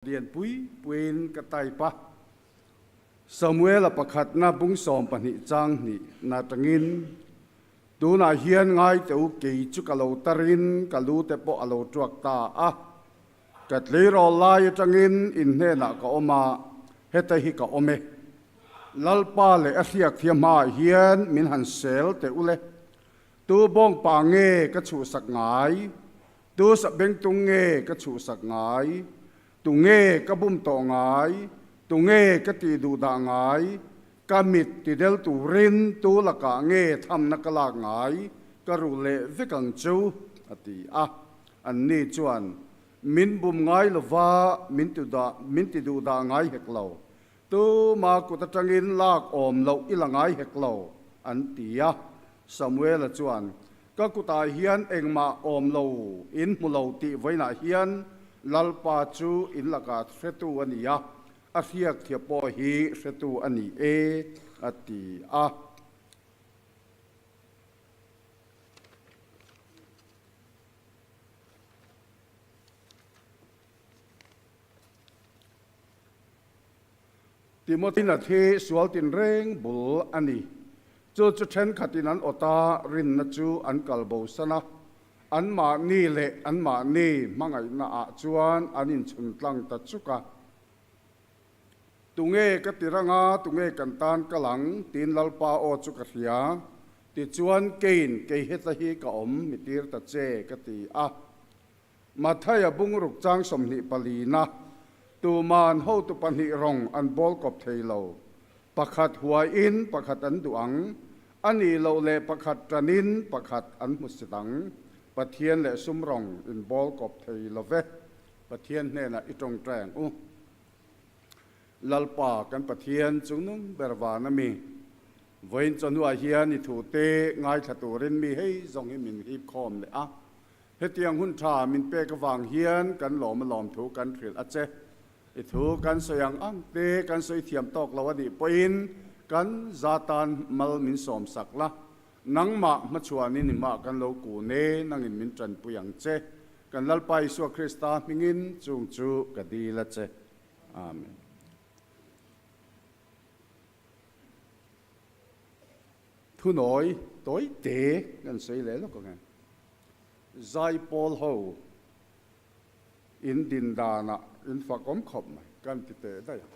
Lian pui puiin ka type a, Samuela pakhatna bung 12 chang hnih na tangin, Tunah hian ngai teh u, kei chu ka lo tarin ka lu te pawh a lo tuak ta a, ka tleirawl lai atangin in hnenah ka awm a, heta hi ka awm e. Lalpa leh a hriak thiam hmaah hian min han sel teh u le, tu bawngpa nge ka chhuhsak ngai? Tu sabengtung nge ka chhuhsak ngai? Tu nge ka bum tawh ngai? Tu nge ka tih duh dah ngai? Ka mit ti del turin tu lakah nge thamna ka lak ngai? Ka ruh leh vek ang chu, a ti a. Anni chuan, Min bum ngai lova min ti dah, min ti duh dah ngai hek lo. Tuma kut atangin lak awm loh i la ngai hek lo, an ti a. Samuela chuan, Ka kutah hian engmah awm lo in hmu lo tih vawiinah hian Lalpa chu in lakah hretu a ni a, a hriak thiah pawh hi hretu a ni e, a ti a. Timothy-na thi sual tinreng bul a ni. Chu chu thenkhatin an awt a, rinna chu an kal bosan a, anmahni leh anmahni hmangaihnaah chuan an inchhun tlang ta chuk a. Tunge ka ti rang a, tunge kan tan kal ang? tiin Lalpa aw chu ka hria. Tichuan, Keiin kei heta hi ka awm, mi tir ta che, ka ti a. Mathaia bungruk chang 24na, Tuman hotu pahnih rawng an bawl kawp thei lo. Pakhat huaiin pakhat an duh ang, a nih loh leh pakhat tanin pakhat an hmu si dang. Pathian leh sum rawng in bawl kawp thei lo ve. Pathian hnenah i tawngtai ang u. Lalpa kan Pathian chungnung ber van a mi. Vawiin chawhnuah hian i thute ngaithla turin mi hei zawng hi min hip khawm leh a. Hetiang hun tha min pek avang hian kan lawm a lawmthu kan hrilh a che. I thu kan sawi ang ang te kan sawi thiam tawk lo a nih pawhin kan za tan mal min sawm sak la, nangmah hmachhuanin i mah kan lo kun e, nangin min tanpui ang che. Kan Lalpa Isua Krista hmingin chung chu ka dil a che. Amen. Thunawi tawi te kan sawi leh lawk ang e. Zaipawl ho in din danah in fak awm khawp mai kan ti teh daih a.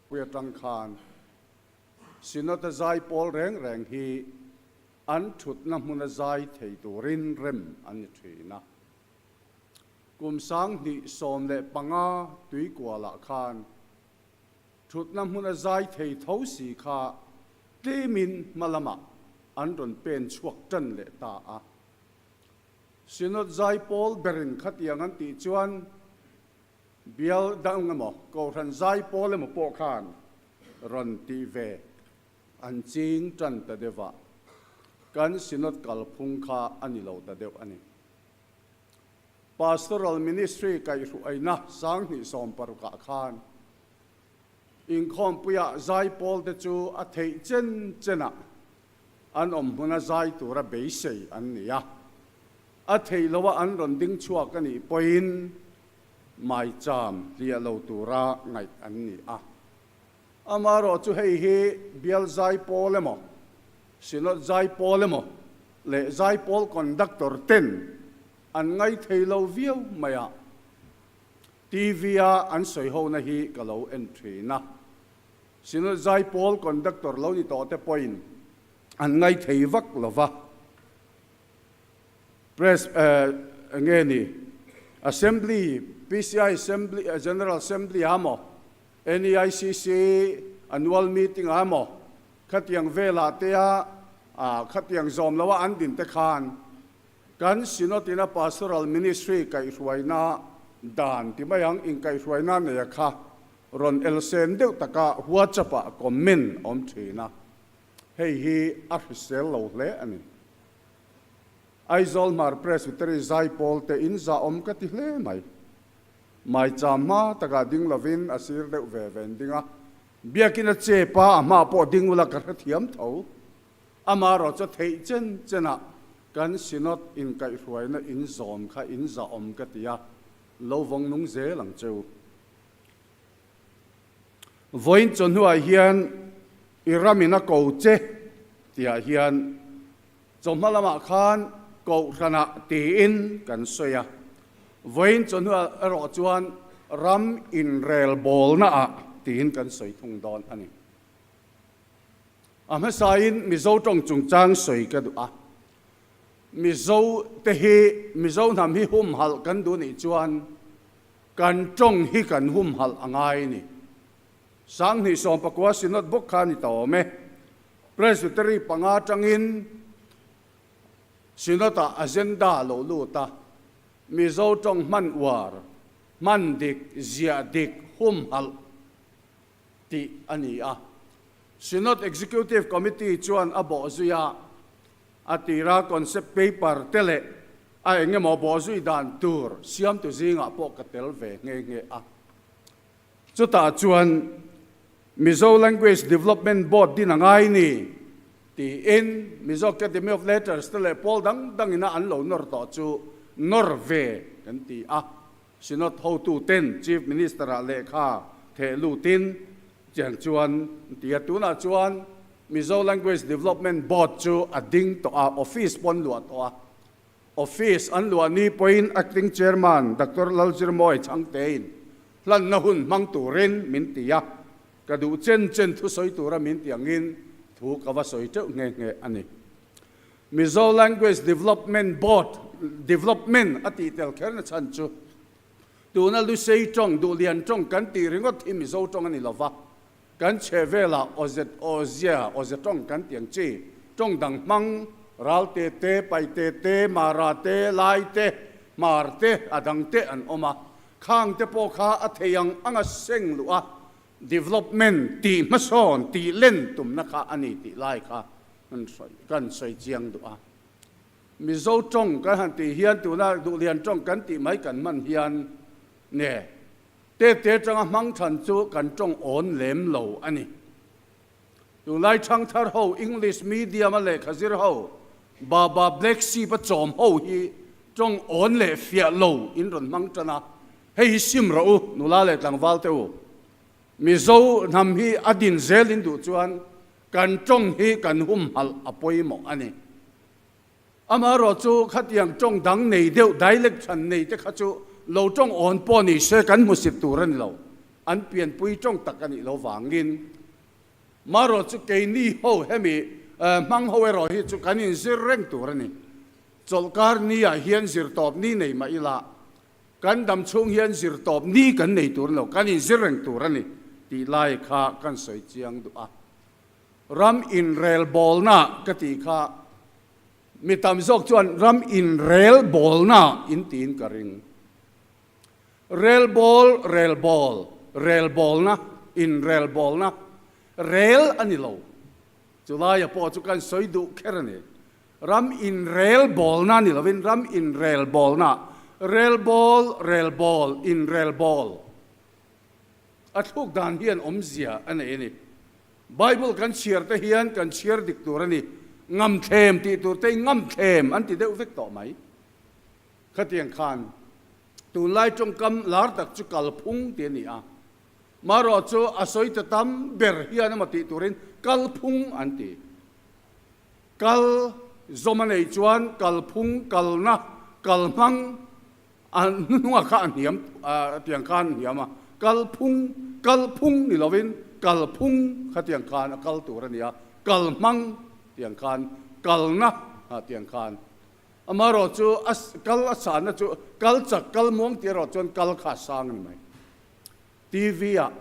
Pui atang khan Synod-a zaipawl reng reng hi an thutna hmuna zai thei turin rem an ni thin a. Kum 2015 tuikualah khan Thutna hmuna zai thei tho si kha tlemin hma lamah an rawn pen chhuak tan leh ta a. Synod zai pawl berin khatiang an tih chuan bial dang emaw, Kohhran zai pawl emaw pawh khan rawn tih ve an ching tan ta deuh a. Kan Synod kalphung kha a ni lo ta deuh a ni. Pastoral Ministry kaihhruaina 2016 ah khan inkhawmpuiah zaipawl te chu a theih chen chenah an awm hmuna zai tura beisei an ni a. A theih loha an rawn ding chhuak a nih pawhin maicham hliah lo tura ngaih an ni a. Amaherawh chu hei hi bial zaipawl emaw, Synod zaipawl emaw leh zaipawl conductor ten an ngaithei lo viau mai a, TV a an sawi hona hi ka lo en thin a. Synod zaipawl conductor lo ni tawh te pawhin an ngaithei vak lo va. Press eng nge ni Assembly, PCI Assembly, General Assembly ah maw, NEICC Annual Meeting ah emaw khatiang velah te a khatiang zawm lo a an din te khan kan Synod ina Pastoral Ministry kaihhruaina dan ti mai ang inkaihhruaina nei a kha rawn elsen deuh taka WhatsApp ah comment awm thin a, hei hi a hrisel lo hle a ni. Aizawl Hmar Presbytery Zaipawl te in zahawm ka ti hle mai. Maicham hma takah ding lovin a sir deuh ve ve in ding a, biakin a chep a, a hma pawh ding ula ka hrethiam tho. Amaherawh chu theih chen chenah kan Synod inkaihhruaina in zawm kha in zahawm ka ti a. Lo vawng nung zel ang cheu. Vawiin chawhnuah hian i ramin a ko che tihah hian chawhma lamah khan kohhranah tiin kan sawi a. Vawiin chawhnuah erawh chuan ram inrelbawlnaah tiin kan sawi thung dawn a ni. A hmasain Mizo tawng chungchang sawi ka duh a. Mizo te hi, Mizo hnam hi humhalh kan duh nih chuan kan tawng hi kan humhalh a ngai ni. 2019 Synod bawk kha a ni ta awm e. Presbytery panga atangin Synod ah agenda a lo lut a, Mizo tawng hman uar, hman dik, ziah dik, humhalh tih a ni a. Synod Executive Committee chuan a bawhzui a, a tira concept paper te leh a engemaw bawhzui dan tur siamtu zingah pawh ka tel ve nghe nghe a. Chutah chuan Mizo Language Development Board din a ngai ni tiin Mizo Academy of Letters te leh pawl dang dangina an lo nawr tawh chu nawr ve kan ti a. Synod hotuten Chief Minister-ah lehkha theh lutin chiang chuan an ti a, tunah chuan Mizo Language Development Board chu a ding tawh a, office pawh an luah tawh a. Office an luah ni pawhin Acting Chairman Doctor Lalzirmawi Chhangtein hlanna hun hmang turin min ti a, ka duh chen chen thusawi tura min ti angin thu ka va sawi teuh nghe nghe a ni. Mizo Language Development Board development a tih tel kher na chhan chu tuna Lusei tawng, Duhlian tawng kan tih ringawt hi Mizo tawng a ni lova, kan chhe velah awze awzia awze tawng kan tih ang chi tawng dang hmang Ralte te, Paite te, Mara te, Lai te, Hmar te, a dang te an awm a, khang te pawh kha a thei ang anga seng luh a development tih hmasawn tih len tumna kha a ni tih lai kha kan sawi chiang duh a. Mizo tawng kan han tih hian tuna Duhlian tawng kan tih mai kan hman hian nge te te atanga hmang than chu kan tawng awn lem lo a ni. Tunlai thangthar ho English medium a lehkha zir ho Baba Black Sheep a chawm ho hi tawng awn leh fiah lo in rawn hmang tan a, hei hi sim rawh u nula leh tlangval te u. Mizo hnam hi a din zel in duh chuan Kan tawng hi kan humhalh a pawimawh a ni. Amaherawh chu khatiang tawng dang nei deuh dialect hran nei te kha chu lo tawng awn pawh ni se kan hmusit tur a ni lo. An pianpui tawng tak a nih lo vangin. Maherawh chu keini ho hemi hmang ho erawh hi chu kan inzir reng tur a ni. Chawlhkar ni ah hian zirtawp ni nei mah ila Kan dam chhung hian zir tawp ni kan nei tur lo, kan inzir reng tur a ni tih lai kha kan sawi chiang duh a. Ram inrelbawlna ka tih kha mi tam zawk chuan ram inrelbawlna in tiin ka ring. Relbawl, relbawl, relbawlna, inrelbawlna, rel a ni lo. Chulaia pawh chu kan sawi duh kher a ni. Ram inrelbawlna ni lovin ram inrelbawlna, relbawl, relbawl, inrelbawl. A thluk dan hian awmzia a nei a ni. Bible kan chhiar te hian kan chhiar dik tur a ni. Ngamthlem tih tur te ngamthlem an ti deuh vek tawh mai. Khatiang khan tunlai tawngkam lar tak chu kalphung tih a ni a. Marawh chu a sawi ta tam ber hian emaw tih turin kalphung an ti. Kal zawm a neih chuan kalphung, kalna, kalhmang a hnuhnungah kha a hniam tiang khan a hniam a, kalphung, kalphung ni lovin kalphung kha tiang khan a kal tur a ni a, kalhmang tiang khan, kalna tiang khan. Amaherawh chu a kal a sanna chu kal chak, kal muang tih erawh chuan kal kha a sang a ni mai. TV-ah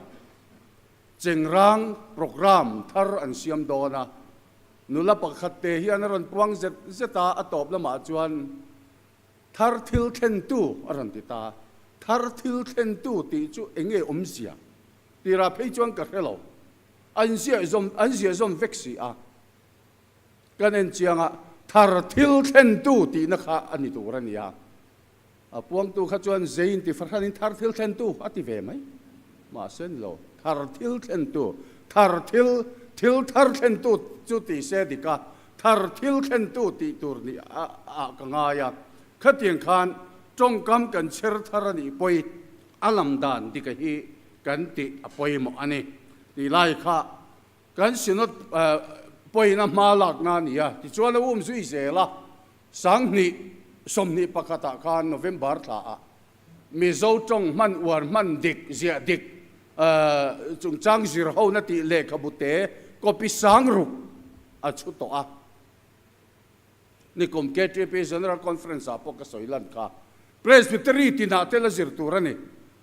Chengrang programme thar an siam dawn a, nula pakhat te hian a rawn puang zet zet a, a tawp lamah chuan thar thil thlentu a rawn ti ta. Thar thil thlentu tih chu eng nge awmzia? Tirah phei chuan ka hre lo. An ziah zawm an ziah zawm vek si a. Kan en chiang a, thar thil thlentu tihna kha a ni tur a ni a. A puangtu kha chuan zei inti fahranin thar thil thlentu a ti ve mai. Mahse ni lo, thar thil thlentu, thar thil, thil thar thlentu chu ti se dik a, thar thil thlentu tih tur ni ah ka ngai a. Khatiang khan. Tawngkam kan chher thar a nih pawi a lam dan dika hi kan tih a pawimawh a ni tih lai kha kan Synod pawina hma lakna a ni a. Tichuan a um zui zel a, 2021 ah khan November thla ah Mizo tawng hman uar hman dik ziah dik chungchang zir hona tih lehkhabu te copy 6000 a chhu tawh a. Nikum KTP General Conference ah pawh ka sawi lan kha. Presbytery tinah te la zir tur a ni.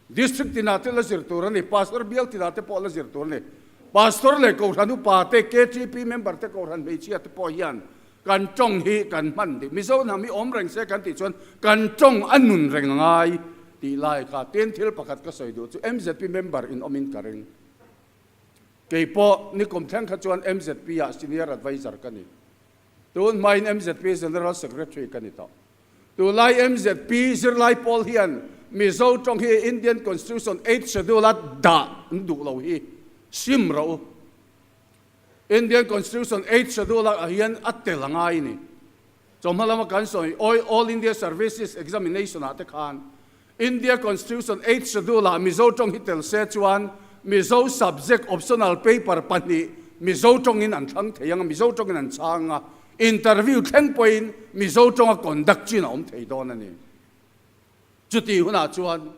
District tinah te la zir tur a ni. Pastor bial tinah te pawh la zir tur a ni. Pastor leh Kohhran upa te, KTP member te, Kohhran hmeichhia te pawh hian kan tawng hi kan hman dih. Mizo hnam hi awm reng se kan tih chuan kan tawng a nun reng a ngai tih lai kha. Tin, thil pakhat ka sawi duh chu MZP member in awmin ka ring. Kei pawh nikum thleng kha chuan MZP ah Senior Adviser ka ni. Tun hmain MZP General Secretary ka ni tawh. Tunlai MZP zirlai pawl hian Mizo tawng hi Indian Constitution Eighth Schedule a dah an duh lo hi sim rawh u. Indian Constitution Eighth Schedule ah hian a tel a ngai ni. Chawhma lama kan sawi All India Services Examination ah te khan India Constitution Eighth Schedule ah Mizo tawng hi tel se chuan Mizo subject optional paper pahnih Mizo tawngin an thlang thei ang a, Mizo tawngin an chhang ang a, interview thleng pawhin Mizo tawnga conduct chin a awm thei dawn a ni. Chutih hunah chuan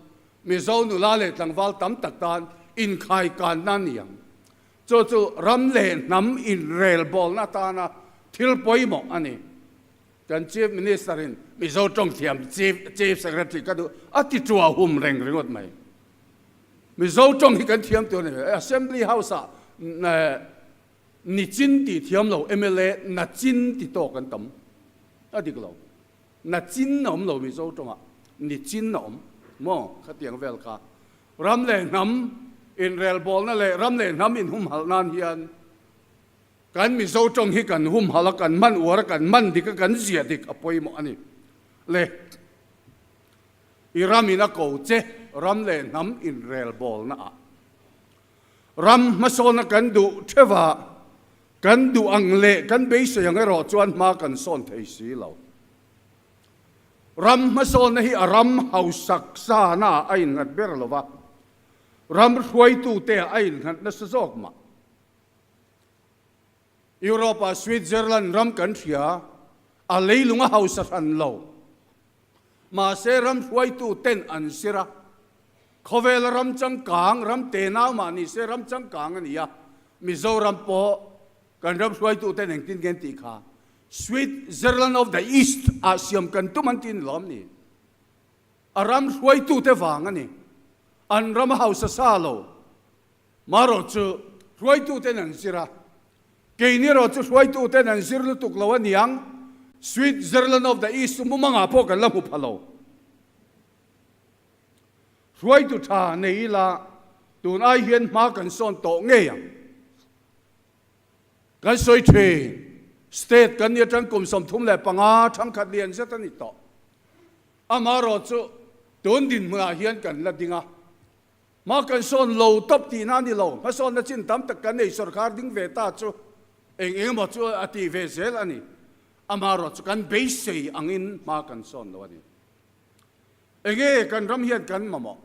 Mizo nula leh tlangval tam tak tan inkhaikanna a ni ang. Chu chu ram leh hnam inrelbawlna atana thil pawimawh a ni. Kan Chief Minister in Mizo tawng thiam Chief Chief Secretary ka duh a ti tua hum reng ringawt mai. Mizo tawng hi kan thiam tur a ni. Assembly House ah ni chin tih thiam lo mla na chin ti tawk an tam. A dik lo. Na chin a awm lo Mizo tawng ah ni chin a awm maw khatiang vel kha. Ram leh hnam inrelbawlna leh ram leh hnam inhumhalh nan hian Kan Mizo tawng hi kan humhalh a, kan hman uar a, kan hman dik a, kan ziah dik a pawimawh a ni. Le, i ramin a ko che, ram leh hnam inrelbawlna ah. Ram hmasawna kan duh theuh a, kan duh ang leh kan beisei ang erawh chuan hma kan sawn thei si lo. Ram hmasawnna hi a ram hausak sana ah a innghat ber lo va, ram hruaitute ah a innghat nasa zawk mah. Europe-ah Switzerland ram kan hria, a leilung a hausa hran lo. Mahse ram hruaitu ten an zir a, khawvela ram changkang, ram tenau mah ni se ram changkang a ni a, Mizoram pawh kan ram hruaitu ten engtin nge an tih kha, Switzerland of the East ah siam kan tum an ti ni lawm ni? A ram hruaitute vang a ni. An ram a hausa sa lo. Marawh chu hruaituten an zir a, keini erawh chu hruaituten an zir lutuk lo a niang, Switzerland of the East chu mumangah pawh kan la hmu pha lo. Hruaitu tha nei ila tun ai hian hma kan sawn tawh ngei ang. Kan sawi thin, state kan ni atang kum 35 thangkhat lian zet a ni tawh. Amarawh chu tun dinhmunah hian kan la ding a. Hma kan sawn lo tawp tihna a ni lo, hmasawnna chin tam tak kan nei sawrkar ding ve ta chu eng eng emaw chu a ti ve zel a ni. Amaherawh chu kan beisei angin hma kan sawn lo a ni. Enge kan ram hian kan mamawh?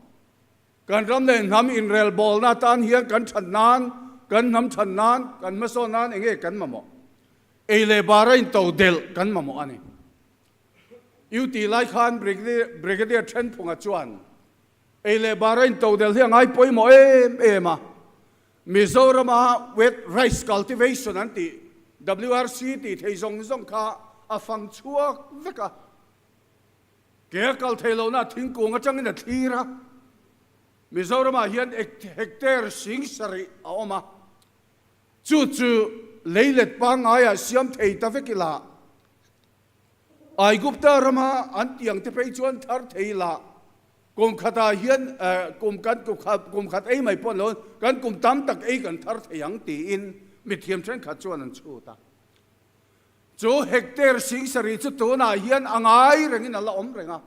Kan ram leh hnam inrelbawlna atan hian kan that nan, kan hnam that nan, kan hmasawn nan enge kan mamawh? Ei leh bara intodelh kan mamawh a ni. UT lai khan Brigadier Thenphunga chuan Ei leh bar a intodel hi a ngai pawimawh em em a, Mizorama wet rice cultivation an tih, WRC tih thei zawng zawng kha a fang chhuak vek a, ke a kal thei lohna thingkung atangin a thlir a, Mizoramah hian hectare 7000 a awm a, chu chu leilet pangaiah siam thei ta vek ila, Aigupta rama an tiang te phei chuan thar thei la kum khatah hian kum kan kum khat ei mai pawh an lo kan kum tam tak ei kan thar thei ang tiin mithiam thenkhat chuan an chhut a. Chu hectare 7000 chu tunah hian a ngai rengin a la awm reng a.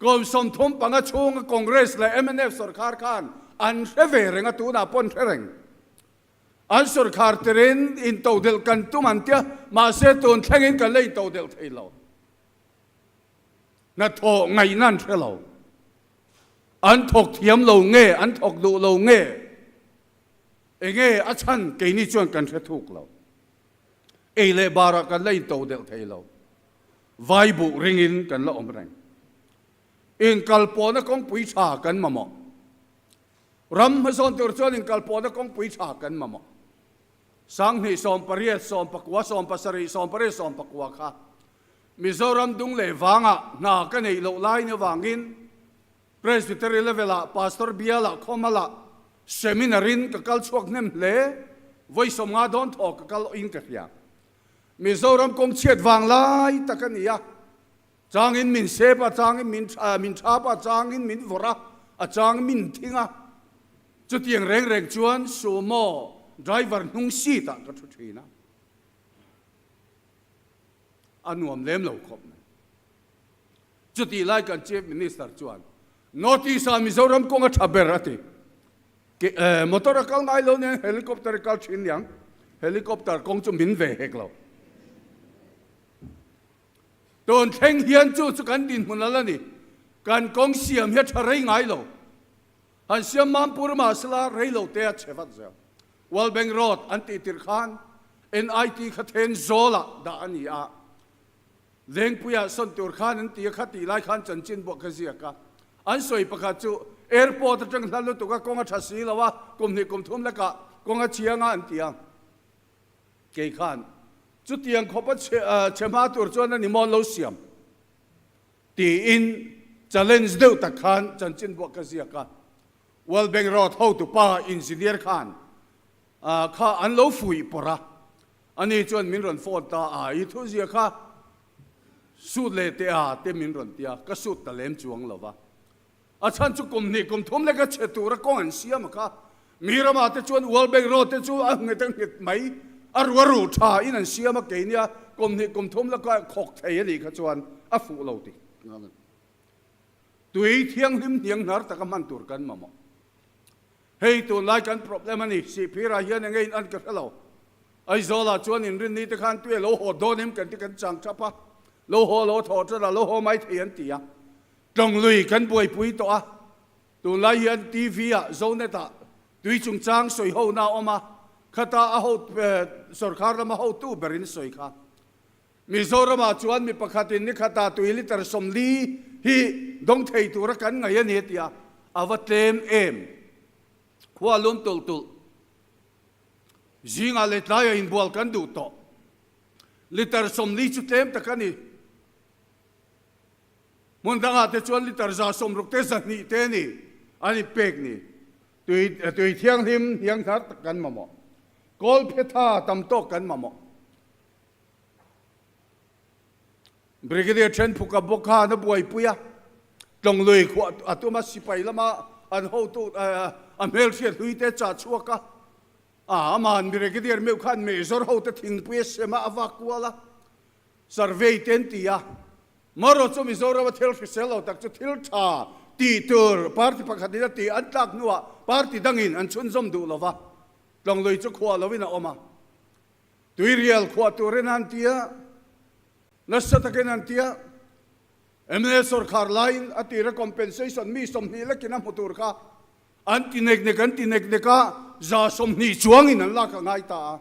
Kum 35 chhunga Congress leh mnf sorkar khan an hre ve reng a tunah pawh an hre reng. An sorkar tirin intodelh kan tum an tia, mahse tun thlengin kan la intodelh thei lo. Hnathawh ngaihna an hre lo. An thawk thiam lo nge, an thawk duh lo nge, enge a chhan keini chuan kan hre thuk lo. Ei leh barah kan la into delh thei lo. Vai buh ringin kan la awm reng. Inkalpawhna kawngpui tha kan mamawh. Ram hmasawn tur chuan inkalpawhna kawngpui tha kan mamawh. 2018, 90, 70, 80, 90 kha Mizoram dung leh vangah hna ka neih loh lai ni avangin Presbytery level-ah Pastor bialah khawmalah Seminar-in ka kal chhuak hnem hle, vawi 50 dawn thaw ka kal awhin ka hria. Mizoram kawng chhiat vang lai tak a ni a, changin min sep a, changin min min thap a, changin min vawrh a, a changin min thing a. Chutiang reng reng chuan Sumo driver hnung seat-ah ka thu thin a. A nuam lem lo khawp mai. Chutih lai kan Chief Minister chuan North East-ah Mizoram kawng a tha ber a ti. Motor a kal ngai lo nen helicopter a kal thin niang. Helicopter kawng chu min ve hek lo. Tun thleng hian chu chu kan dinhmun a la ni. Kan kawng siam hi a tha rei ngai lo. Han siam Mampur mahsela rei lo te a chhe vat zel. World Bank Road an tih tirh khan NIT kha then zawlah dah a ni a. Lengpuiah sawn tur khan an ti a, kha tih lai khan chanchin buah ka ziak a. An sawi pakhat chu airport atang hla lutuk a, kawng a tha si lo a, kum hnih kum thum lekah kawng a chiang a an ti a. Kei khan chutiang khawp a chhe hma tur chuan a ni maw an lo siam tiin challenge deuh tak khan chanchin buah ka ziak a. World Bank Road hotupa engineer khan kha an lo fuih pawrh a, ani chuan min rawn phone ta a, i thuzia kha suit leh teh a te min rawn ti a, ka suit ta lem chuang lo va. A chhan chu kum hnih kum thum leka chhe tura kawng an siam a kha, mi ramah te chuan World Bank Road te chu a nghet a nghet mai, a ru a ru tha in an siam a, keinia kum hnih kum thum leka khawk thei a nih kha chuan a fuh lo ti. Tui thianghlim hniang hnar taka hman tur kan mamawh. Hei tunlai kan problem a ni, Sihphirah hian enge in an ka hre lo. Aizawlah chuan inrinni te khan tui a lo haw dawn em kan ti kan chang thap a, lo haw lo thaw tan a, lo haw mai thei an ti a. Tlawng lui kan buaipui tawh a, tunlai hian TV ah Zonet ah tui chungchang sawi ho na a awm a, khata a ho sorkar lama hotu berin sawi kha. Mizoramah chuan mi pakhatin ni khatah tui litre 40 hi dawng thei tura kan ngaih a ni a ti a, a va tlem em? Khua lum tulh tulh zingah leh tlaiah inbual kan duh tawh. Litre 40 chu tlem tak a ni. Hmun dangah te chuan litre 160 te 200 te a ni an inpek ni. Tui tui thianghlim hnianghnar tak kan mamawh. Kawlphetha tam tawk kan mamawh. Brigadier Thenphuka bawk khan a buaipui a, Tlawng lui khuah a tum a, sipai lama an hotu a hmelhriat hlui te chah chhuak a, a amahan Brigadier meuh khan Major hote thingpui a sem a, a vak kual a, survey te an ti a, marawh chu Mizoram a thil hrisel lo tak chu thil tha tih tur party pakhatin a tih an tlak hnuah party dangin an chhunzawm duh lova, Tlawng lui chu khuah loin a awm a. Tuirial khuah turin an ti a, nasa takin an ti a, mla sawrkhar laiin a tira compensation mi 20 lekin a hmu tur kha an ti nek nek an ti nek nek a, 120 chuangin an lak a ngai ta a,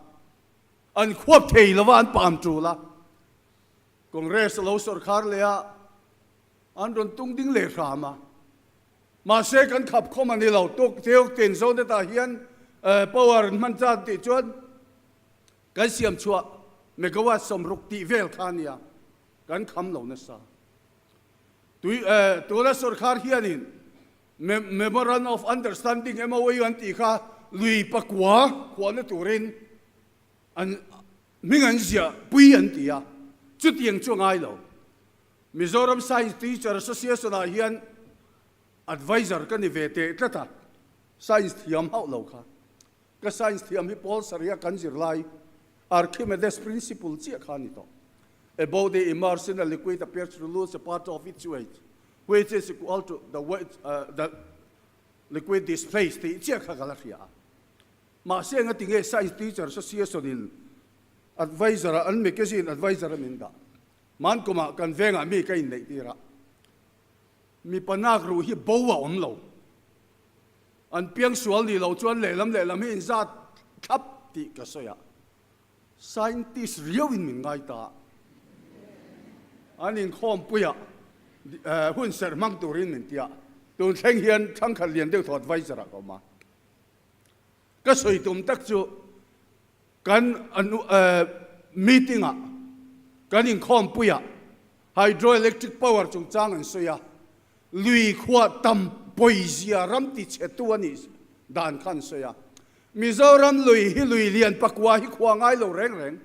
an khuap thei lova an pam tul a, Congress a lo sawrkhar leh a, an rawn tung ding leh hram a. Mahse kan khap khawm a ni lo, tuk theu tin Zonet-ah hian power an hman chan tih chuan kan siam chhuah megawatt 60 tih vel kha a nia, kan kham lo nasa. Tui tuna sorkar hianin Memorandum of Understanding, MOU, an tih kha lui pakua khuahna turin an hming an ziah pui an ti a, chutiang chu a ngai lo. Mizoram Science Teacher Association-ah hian advisor ka ni ve teh tlat a, science thiam hauh lo kha. Ka science thiam hi Paul Saria kan zir lai Archimedes principle chiah kha a ni tawh. A body immersed in a liquid appears to lose a part of its weight, which is equal to the weight the liquid displaced tih chiah kha ka la hria a. Mahse engati nge Science Teacher Association-in advisor-ah an magazine advisor-a min dah? Hmankumah kan vengah mi ka inneih tir a. Mipa nak ruh hi bo a awm lo. An piangsual nih loh chuan lehlam lehlam hi inzat thlap tih ka sawi a. Scientist riauin min ngai ta a. An inkhawmpuiah hun serh hmang turin min ti a. Tun thleng hian thangkhat lian deuh thaw advisor ah ka awm a. Ka sawi tum tak chu kan meeting ah kan inkhawmpuiah hydroelectric power chungchang an sawi a, lui khuah tam pawizia ram tichhetu a nih dan kha an sawi a. Mizoram lui hi lui lian pakua hi khua ngai lo reng reng.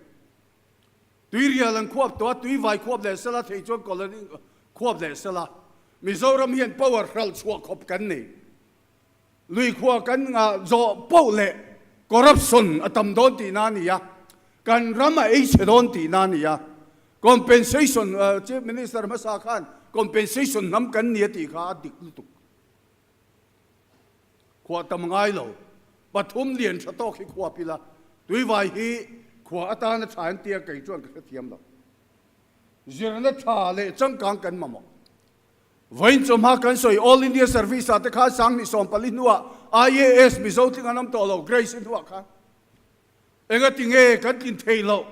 Tuirial an khuap tawh a, tuivai khuap leh sela thei chuan colony khuap leh sela. Mizoram hian power hralh chhuah khawp kan nei. Lui khua kan ngah zawh poh leh corruption a tam dawn tihna a ni a, kan ram a ei chhe dawn tihna a ni a. Compensation, Chief Minister hmasa khan compensation hnam kan ni a tih kha a dik lutuk. Khua tam ngai lo, pathum lian tha tawk hi khua pila, tuivai hi khua atana tha an tia kei chuan ka hrethiam lo. Zirna tha leh changkang kan mamawh. Vawiin chawhma kan sawi All India Service ah te khan 2014 hnuah IAS Mizo tling an awm tawh lo, Grace i hnuah khan engati nge kan tlin thei loh?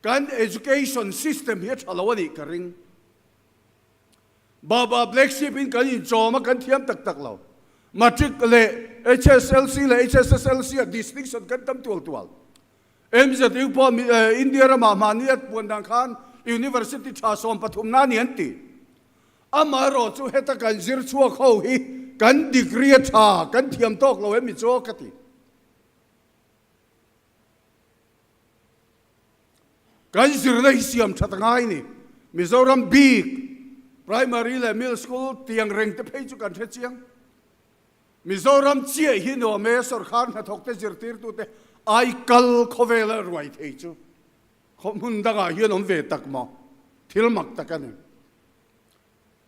Kan education system hi a tha lo a nih ka ring. Baba Black Sheep in kan inchawm a kan thiam tak tak lo. Matric leh HSLC leh HSSLC ah distinction kan tam tual tual. MZU pawh India ramah mahni a puan dan khan University tha 13 na ni an ti. Amaherawh chu heta kan zir chhuak ho hi kan degree a tha, kan thiam tawk lo emi chu ka ti. Kan zirna hi siam that a ngai ni. Mizoram bik Primary leh Middle School tiang reng te phei chu kan hre chiang. Mizoram chiah hi nuam e, sawrkhar hnathawk te zirtirtu te ai kal khawvel a ruai thei chu khaw hmun dangah hian awm ve tak maw? Thil mak tak a ni.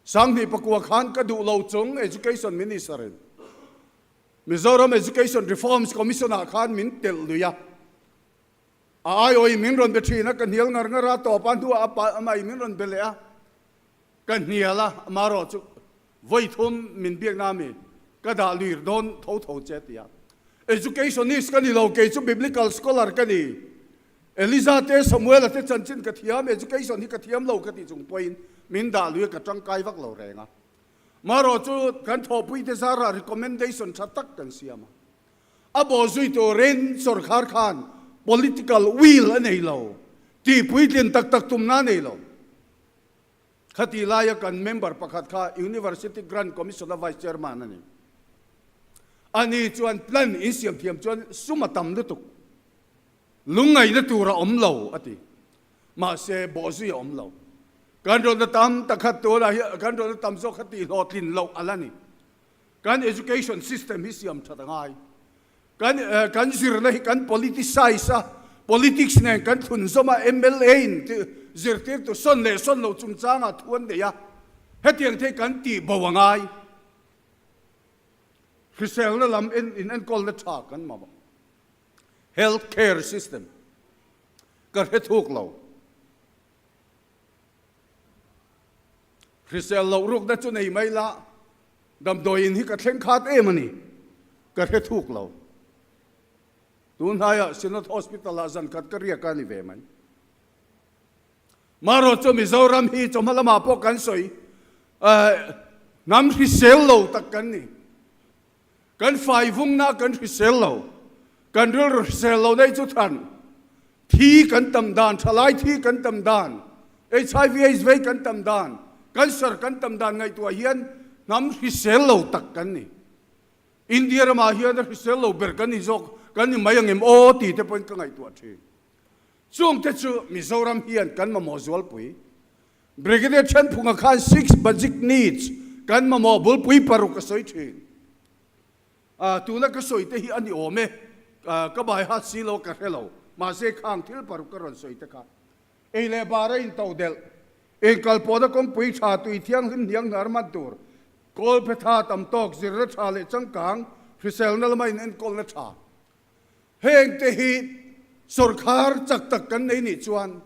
2009 khan ka duh lo chung Education Minister in Mizoram Education Reforms Commission ah khan min telh lui a, a aiawhin min rawn be thin a, ka hnial ngar ngar a, tawp a hnuah a pa amah min rawn be leh a, ka hnial a, amaherawh chu Vawi thum min biakna ami ka dah luir dawn tho tho che tia. Educationist ka ni lo, kei chu biblical scholar ka ni. Eliza te Samuela te chanchin ka thiam, education hi ka thiam lo ka tih chung pawhin min dah lui a ka tangkai vak lo reng a. Marawh chu kan thawhpui te zarah recommendation tha tak kan siam a. A bawh zui turin sawrkhar khan political will a nei lo, tihpuitlin tak tak tumna a nei lo. Khati laia kan member pakhat kha University Grant Commission-a Vice Chairman a ni. Ani chuan plan insiam thiam chuan sum a tam lutuk, lungngaihna tur a awm lo a ti. Mahse, bawhzui a awm lo. Kan rawtna tam tak kha tunah hian kan rawtna tam zawk kha tihhlawhtlin loh a la ni. Kan education system hi siam that a ngai. Kan kan zirna hi kan politicize a, politics nen kan thlun zawm a, mla in zirtirtu sawn leh sawn lo chungchangah thu an nei a, hetiang te hi kan tih bo a ngai. Hriselna lam en in enkawlna tha kan mamawh. Health care system ka hre thuk lo. Hrisel loh rukna chu nei mai la, damdawiin hi ka thleng khat em a ni, ka hre thuk lo. Tun hnaiah Synod Hospital-ah zan khat ka riak a ni ve mai. Marawh chu Mizoram hi chawhma lamah pawh kan sawi, hnam hrisel lo tak kan ni. Kan fai vungna kan hrisel lo, kan rilru hrisel lo nei chu than, thi kan tam dan, thalai thi kan tam dan, HIV aids vei kan tam dan, cancer kan tam dan ngaihtuah hian hnam hrisel lo tak kan ni. India ramah hian a hrisel lo ber kan ni zawk, kan ni mai angem aw ti te pawhin ka ngaihtuah thin. Chungte chu Mizoram hian kan mamawh zualpui. Brigadier Thenphunga khan six basic needs kan mamawh bulpui paruk a sawi thin. Tuna ka sawi te hi a ni awm e, ka bai hat si lo ka hre lo, mahse khang thil paruk ka rawn sawi te kha ei leh bar a into delh, inkalpawhna kawngpui tha tui thianghlim hniang hnar man tur, kawlphe tha tam tawk, zirna tha leh changkang, hriselna lama inenkawlna tha. Heng te hi sawrkhar chak tak kan nei nih chuan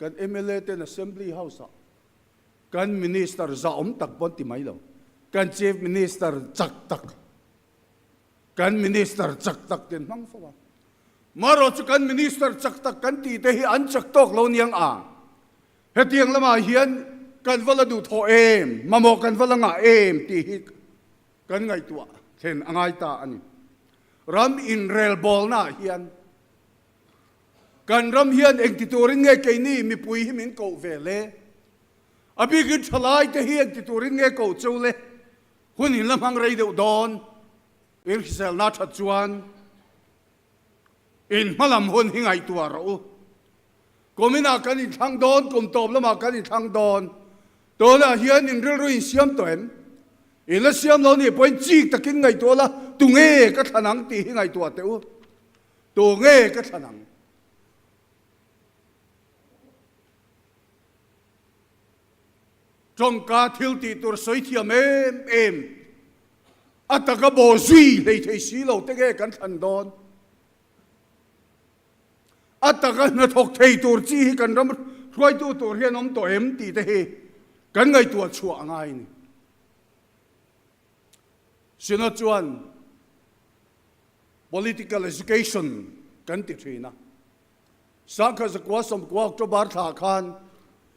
Kan mla ten Assembly House ah. Kan Minister zahawm tak pawn ti mai lo, kan Chief Minister chak tak, kan Minister chak tak ti an hmang fo a. Marawh chu kan Minister chak tak kan tih te hi an chak tawk lo niang a. Hetiang lamah hian kan va la duh thawh em, mamawh kan va la ngah em tih hi kan ngaihtuah thlen a ngai ta a ni. Ram inrelbawlnaah hian kan ram hian engti turin nge keini mipui hi min koh ve le? A bikin thalaite hi engti turin nge koh cheu le? Hun in la hmang rei deuh dawn. In hriselna that chuan in hmalam hun hi ngaihtuah rawh u. Kuminah kan inthlang dawn, kum tawp lamah kan inthlang dawn. Tunah hian in rilru in siam tawh em? In la siam lo nih pawhin chik takin ngaihtuah la, tunge ka thlan ang tih hi ngaihtuah teh u. Tunge ka thlan ang? Tawngka thil tih tur sawi thiam em em, a taka baw zui hlei thei si lo te nge kan thlan dawn? A taka hnathawk thei tur chi hi kan ram hruaitu tur hian awm tawh em tih te hi kan ngaihtuah chhuah a ngai a ni. Synod chuan Political Education kan ti thin a. Sangkhat zakua sawmkua October thla khan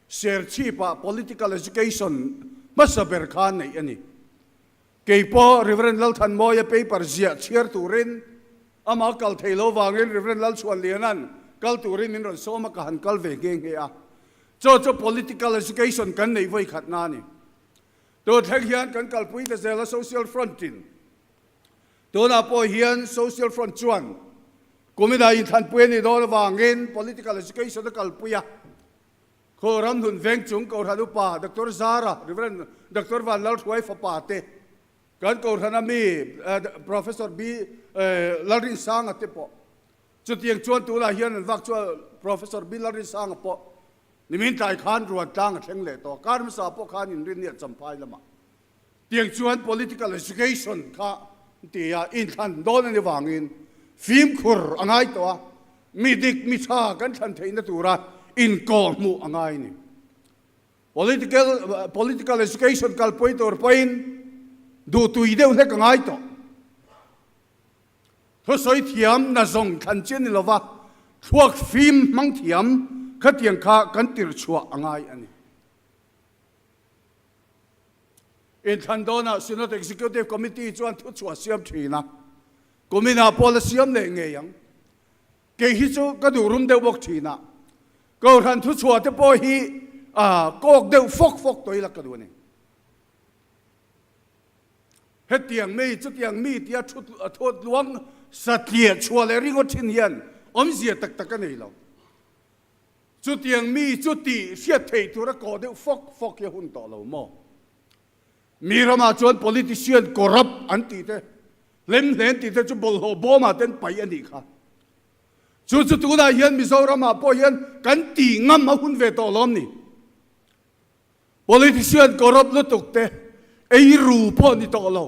Serchhip-ah Political Education hmasa ber kha neih a ni. Kei pawh Rev. Lalthanmawia paper ziah chhiar turin amah kal thei lo vangin Rev. Lalchhuanliana'n kal turin min rawn sawm a, ka han kal ve nghe nghe a. Chaw chu Political Education kan neih vawi khatna a ni. Tun thleng hian kan kalpui ta zel a Social Front-in. Tunah pawh hian Social Front chuan kuminah inthlanpui a nih dawn avangin Political Education a kalpui a. Khaw ramhnun veng chung Kohhran Upa Doctor Zara, Rev. Doctor Van Lalhruai fapa te, kan Kohhrana mi Professor B. Lalrinsanga te pawh chutiang chuan tunah hian an vak chuan Professor B. Lalrinsanga pawh nimin tlai khan Ruantlang a thleng leh tawh a, kar hmasa pawh khan inrinni a Champhai lamah Tiang chuan political education kha tia inthlan dawn a ni vangin fimkhur a ngai tawh a, mi dik mi tha kan thlan theihna tura inkawhhmuh a ngai a ni. Political political education kalpui tur pawhin duhtui deuh hlek a ngai tawh. Thusawi thiam na zawng thlan chi a ni lova, thluak fim hmang thiam khatiang kha kan tirchhuah a ngai a ni. Inthlan dawnah Synod Executive Committee chuan thuchhuah siam thin a, kuminah pawh la siam leh ngei ang. Kei hi chu ka duh rum deuh bawk thin a, Kohhran thuchhuah te pawh hi kawk deuh fawk fawk tawh ila ka duh a ni. Hetiang mi, chutiang mi tia thu tluang satliah chhuah leh ringawt thin hian awmzia tak tak a nei lo. Chutiang mi chu tih hriat theih tur a kawh deuh fawk fawk hi a hun tawh lo maw? Mi ramah chuan politician corrupt an tih te, hlemhlen tih te chu bawlhhlawh bawmah ten paih a nih kha. Chu chu tunah hian Mizoramah pawh hian kan tih ngam a hun ve tawh lawm ni? Politician corrupt lutuk te ei ru pawh ni tawh lo.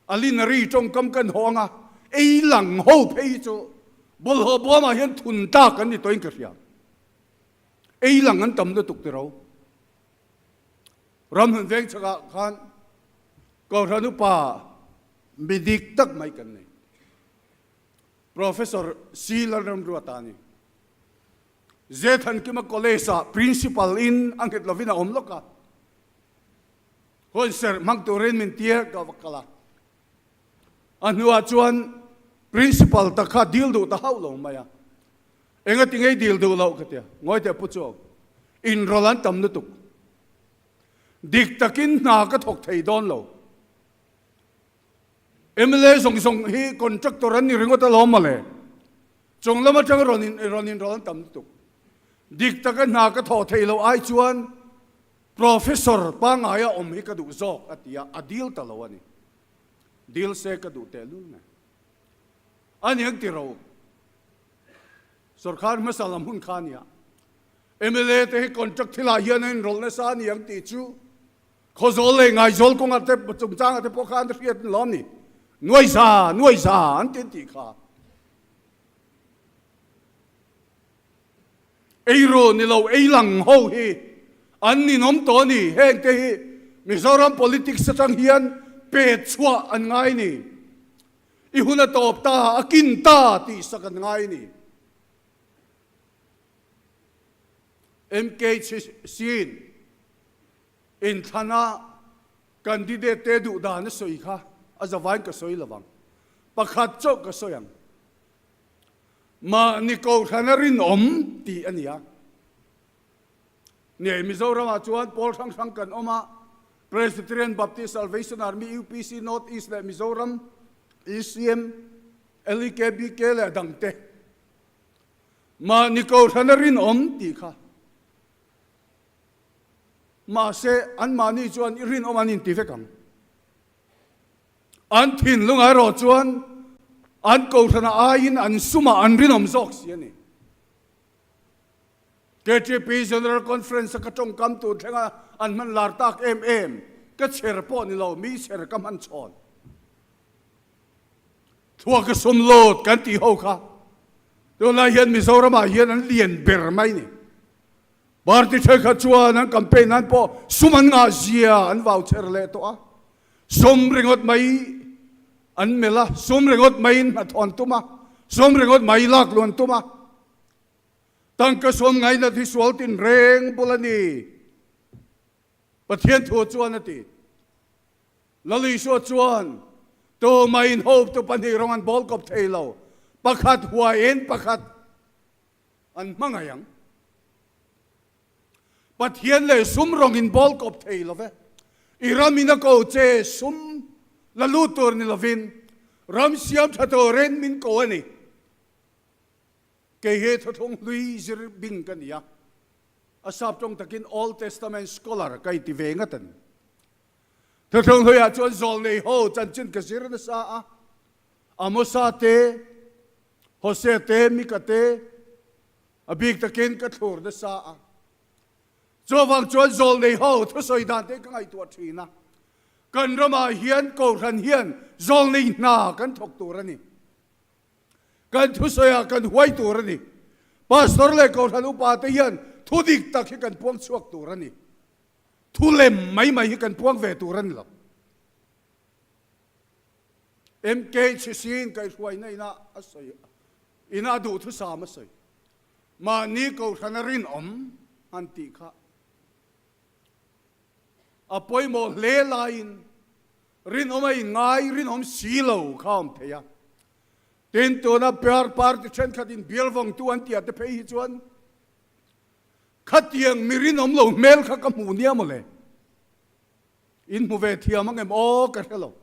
Alinari tawngkam kan haw anga ei lang ho phei hi chu bawlhhlawh buamah hian thun tlak an ni tawhin ka hria. Ei lang an tam lutuk tiro. Ramhlun veng chhakah khan Kohhran upa mi dik tak mai kan nei. Professor C. Lalramruata a ni. Zethankima College-ah Principal in a nghet lovin a awm lawk a. Hawnser hmang turin min tir ka va kal a. A hnuah chuan Principal tak kha dil duh ta hauh lo mai a. Engati ngei dil duh loh ka tia. Ngawi teh Pu Chuau, inrawlh an tam lutuk. Dik takin hna ka thawk thei dawn lo. Mla zawng zawng hi contractor an ni ringawt alawm mawle. Chung lam atanga rawn in rawn inrawlh an tam lutuk. Dik taka hna ka thawh theih loh ai chuan Professor pangaia awm hi ka duh zawk a ti a, a dil ta lo a ni. Dil se ka duh tehlul mai. A niang ti ro. Sorkar hmasa lam hun kha a nia. Mla te hi contract thilah hian an inrawlh nasa a niang tih chu Khawzawl leh Ngaizawl kawngah te chungchangah te pawh khan hriat an lawm ni. Nuaiza, nuaiza an ti an tih kha. Eiru ni lo, ei lang ho hi. An ninawm tawh a ni. Heng te hi Mizoram politics atang hian pet chhuah an ngai ni. I hun a tawp ta, a kin ta tih sak an ngai ni. MKC-in inthlana candidate te duh dan a sawi kha a zavain ka sawi lovang. Pakhat chauh ka sawi ang. Mahni kohhrana rinawm tih a ni a. Nei Mizoramah chuan pawl hrang hrang kan awm a, Presbyterian, Baptist, Salvation Army, UPC, North East leh Mizoram, ECM, LEKBK leh a dangte. Mahni kohhrana rinawm tih kha. Mahse, anmahni chuan i rinawm an inti vek ang. An thinlung erawh chuan an kohhrana aiin an sumah an rinawm zawk si a ni. KTP General Conference a ka tawngkam tur thlenga an hman lar tak em em, ka chher pawh ni lo, mi chher ka hman chhawn. Thluaka sum lut kan tih ho kha tunlai hian Mizoramah hian an lian ber mai ni. Party thenkhat chuan an campaign nan pawh sum an ngah zia an vau chher leh tawh a, sum ringawt mai an melh a, sum ringawt maiin hnathawh an tum a, sum ringawt mai lak luh an tum a. Tangka sum ngainat hi sual tinreng bul a ni, Pathian thu chuan a ti. Lal Isua chuan, Tumah in hope tu pahnih rawng an bawl kawp thei lo, pakhat huaiin pakhat An hmangaih ang. Pathian leh sum rawng in bawl kawp thei lo ve. I ram in a ko che sum la lut tur ni lovin ram siam tha turin min ko a ni. Kei hi thuthlung hlui zir bing ka ni a, a sap tawng takin Old Testament scholar ka inti ve ngat a ni. Thuthlung hluiah chuan zawlnei ho chanchin ka zir nasa a, Amosa te, Hosea te, Mika te, a bik takin ka thlur nasa a. Chuvang chuan zawlnei ho thusawi dan te ka ngaihtuah thin a. Kan ramah hian Kohhran hian zawlnei hna kan thawk tur a ni. Kan thusawiah kan huai tur a ni. Pastor leh Kohhran upa te hian thu dik tak hi kan puang chhuak tur a ni. Thu lem mai mai hi kan puang ve tur a ni lo. MKHC-in kaihhruaina ina a sawi, ina a duhthusam a sawi. Mahni kohhrana rinawm han tih kha a pawimawh hle laiin rinawm a inngai rinawm si lo kha a awm thei a. Tin, tuna party thenkhatin bial vawngtu an tih ah te phei hi chuan khatiang mi rinawm lo hmel kha ka hmuh nia mawle. In hmu ve thiam ang em aw ka hre lo.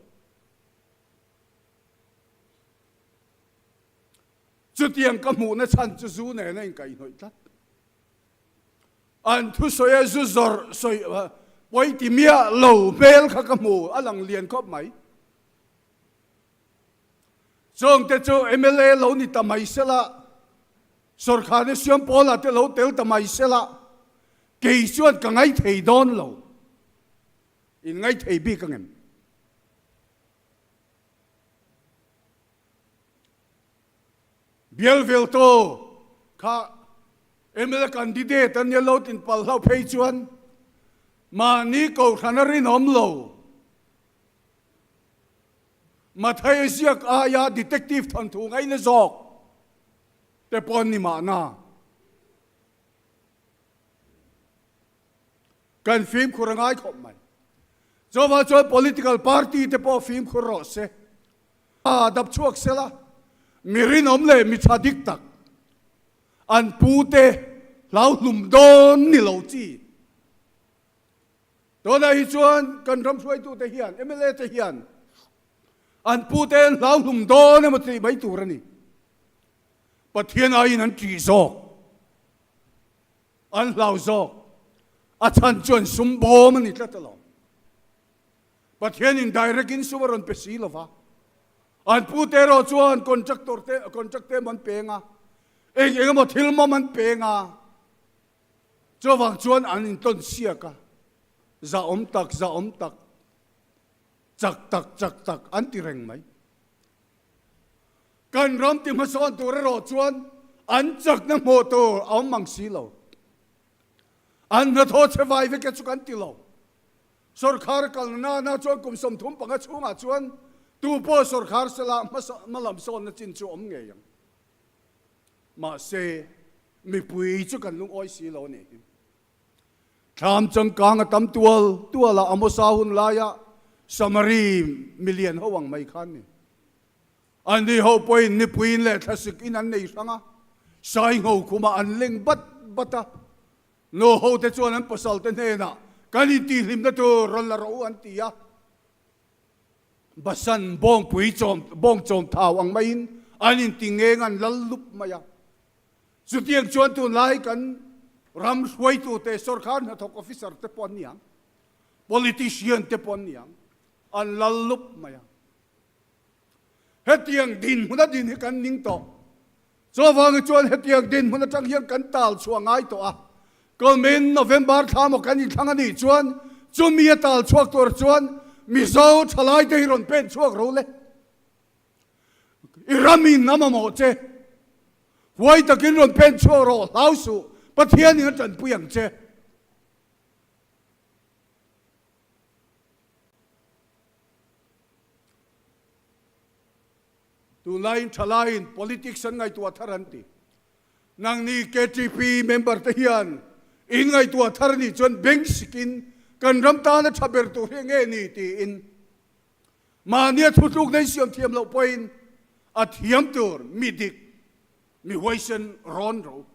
Chutiang ka hmuhna chhan chu zu nen a inkaihhnawih tlat. An thusawi a zu zawrh sawi pawi ti miah lo hmel kha ka hmu a lang lian khawp mai. Chungte chu mla lo ni ta mai sela, sawrkharna siam pawlah te lo tel ta mai sela, kei chuan ka ngaithei dawn lo. In ngaithei bik ang em? Bial veltu kha mla candidate a nia lo tin pal hlauh phei chuan mahni kohhran a rinawm lo. Mathai ziak aia detective thawnthu ngaina zawk te pawh an ni mahna. Kan fimkhur a ngai khawp mai. Chuvang chuan political party te pawh fimkhur rawh se. A dap chhuak sela, mi rinawm leh mi tha dik tak an pu te hlau hlum dawn ni lo chi. Tunah hi chuan kan ram hruaitute hian, mla te hian an pu te an hlau hlum dawn emaw tih mai tur a ni. Pathian aiin an ṭih zawk. An hlau zawk. A chhan chuan sum bawm a ni tlat alawm. Pathianin direct in sum a rawn pe si lo va. An pu te erawh chuan contractor te, contract te an peng a, eng eng emaw thil mawm an peng a. Chuvang chuan an intawn siak a, zahawm tak, zahawm tak, chak tak, chak tak an ti reng mai. Kan ram ti hmasawn tur erawh chuan an chakna hmuh tur a awm mang si lo. An hnathawh chhe vai vek e chu kan ti lo. Sawrkhar kalna nana chuan kum 35 chhungah chuan tu pawh sawrkhar sela hma lam sawnna chin chu awm ngei ang. Mahse, mipui chu kan lungawi si lo a nih hi. Thlam changkang a tam tual tual a, Amosa hun laia Samari milian ho ang mai khan ni. Anni ho pawhin nipuiin leh thlasik in an nei hrang a, saingho khumah an leng bat bat a. Nu ho te chuan an pasal te hnenah, Kan intihhlimna tur rawn la rawh u an ti a. Basan bawngpui chawm bawng chawm thau ang maiin an inti ngeng an lal lup mai a. Chutiang chuan tunlai kan ram hruaitute, sorkar hnathawk officer te pawh an ni ang, politician te pawh an ni ang, an lal lup mai a. Hetiang dinhmun a din hi kan ning tawh. Chuvangin chuan hetiang dinhmun atang hian kan tal chhuah ngai tawh a. Kumin November thla maw kan inthlang a nih chuan chumi a tal chhuak tur chuan Mizo thalaite hi rawn pen chhuak ro le. I ramin a mamawh che. Huai takin rawn pen chhuak rawh, hlau suh, Pathianin a tanpui ang che. Tunlaiin thalaiin politics an ngaihtuah thar an ti. Nangni KTP member te hian in ngaihtuah thar a nih chuan beng sikin kan ram tana tha ber tur hi enge ni tiin mahnia thutluk nei siam thiam loh pawhin a thiam tur mi dik, mi huaisen rawn ro.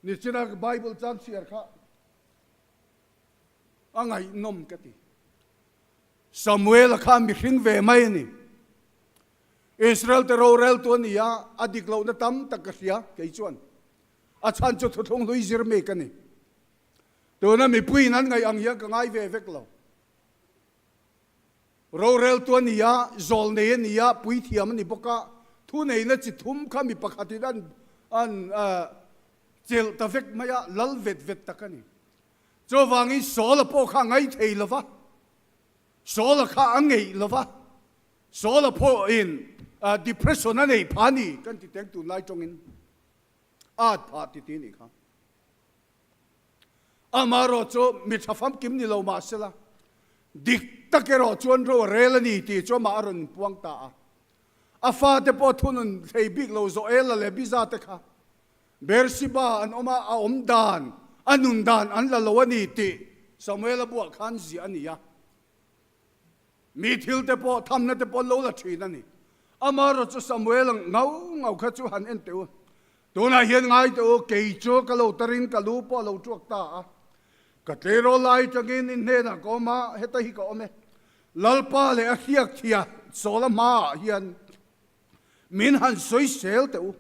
Nichina Bible chang chhiar kha a ngaihnawm ka ti. Samuel-a kha mihring ve mai a ni. Israel te roreltu a ni a, a dik lohna tam tak ka hria kei chuan. A chhan chu thuthlung hlui zir mi ka ni. Tuna mipuiin an ngaih ang hian ka ngai ve vek lo. Roreltu a ni a, zawl nei a ni a, puithiam a ni bawk a, thu neihna chi thum kha mi pakhatin an an chelh ta vek mai a, lal vet vet tak a ni. Chuvangin Saul-a pawh kha a ngai thei lo va, Saul-a kha a ngeih lo va, Saul-a pawhin depression a nei pha a ni kan ti teng tunlai tawngin a at phah ti ti nih kha. Amaherawh chu mi tha famkim ni lo mahsela dik tak erawh chuan ro a rel a ni tih chu amah a rawn inpuang ta a. A fate pawh thunun thei bik lo Joel-a leh Biza te kha Beersheba an awm a, a awm dan, a nun dan an la lo a ni tih Samuel-a buah khan ziah a ni a. Mi thil te pawh, thamna te pawh an lo la thin a ni. Amaherawh chu Samuel-a ngau ngau kha chu han en teh u. Tunah hian ngai teh u, kei chu ka lo tarin ka lu pawh a lo tuak ta a. Ka tleirawl lai tangin in hnenah ka awm a, heta hi ka awm e. Lalpa leh a hriak thia Saul-a hmaah hian Min han sawisel teh u.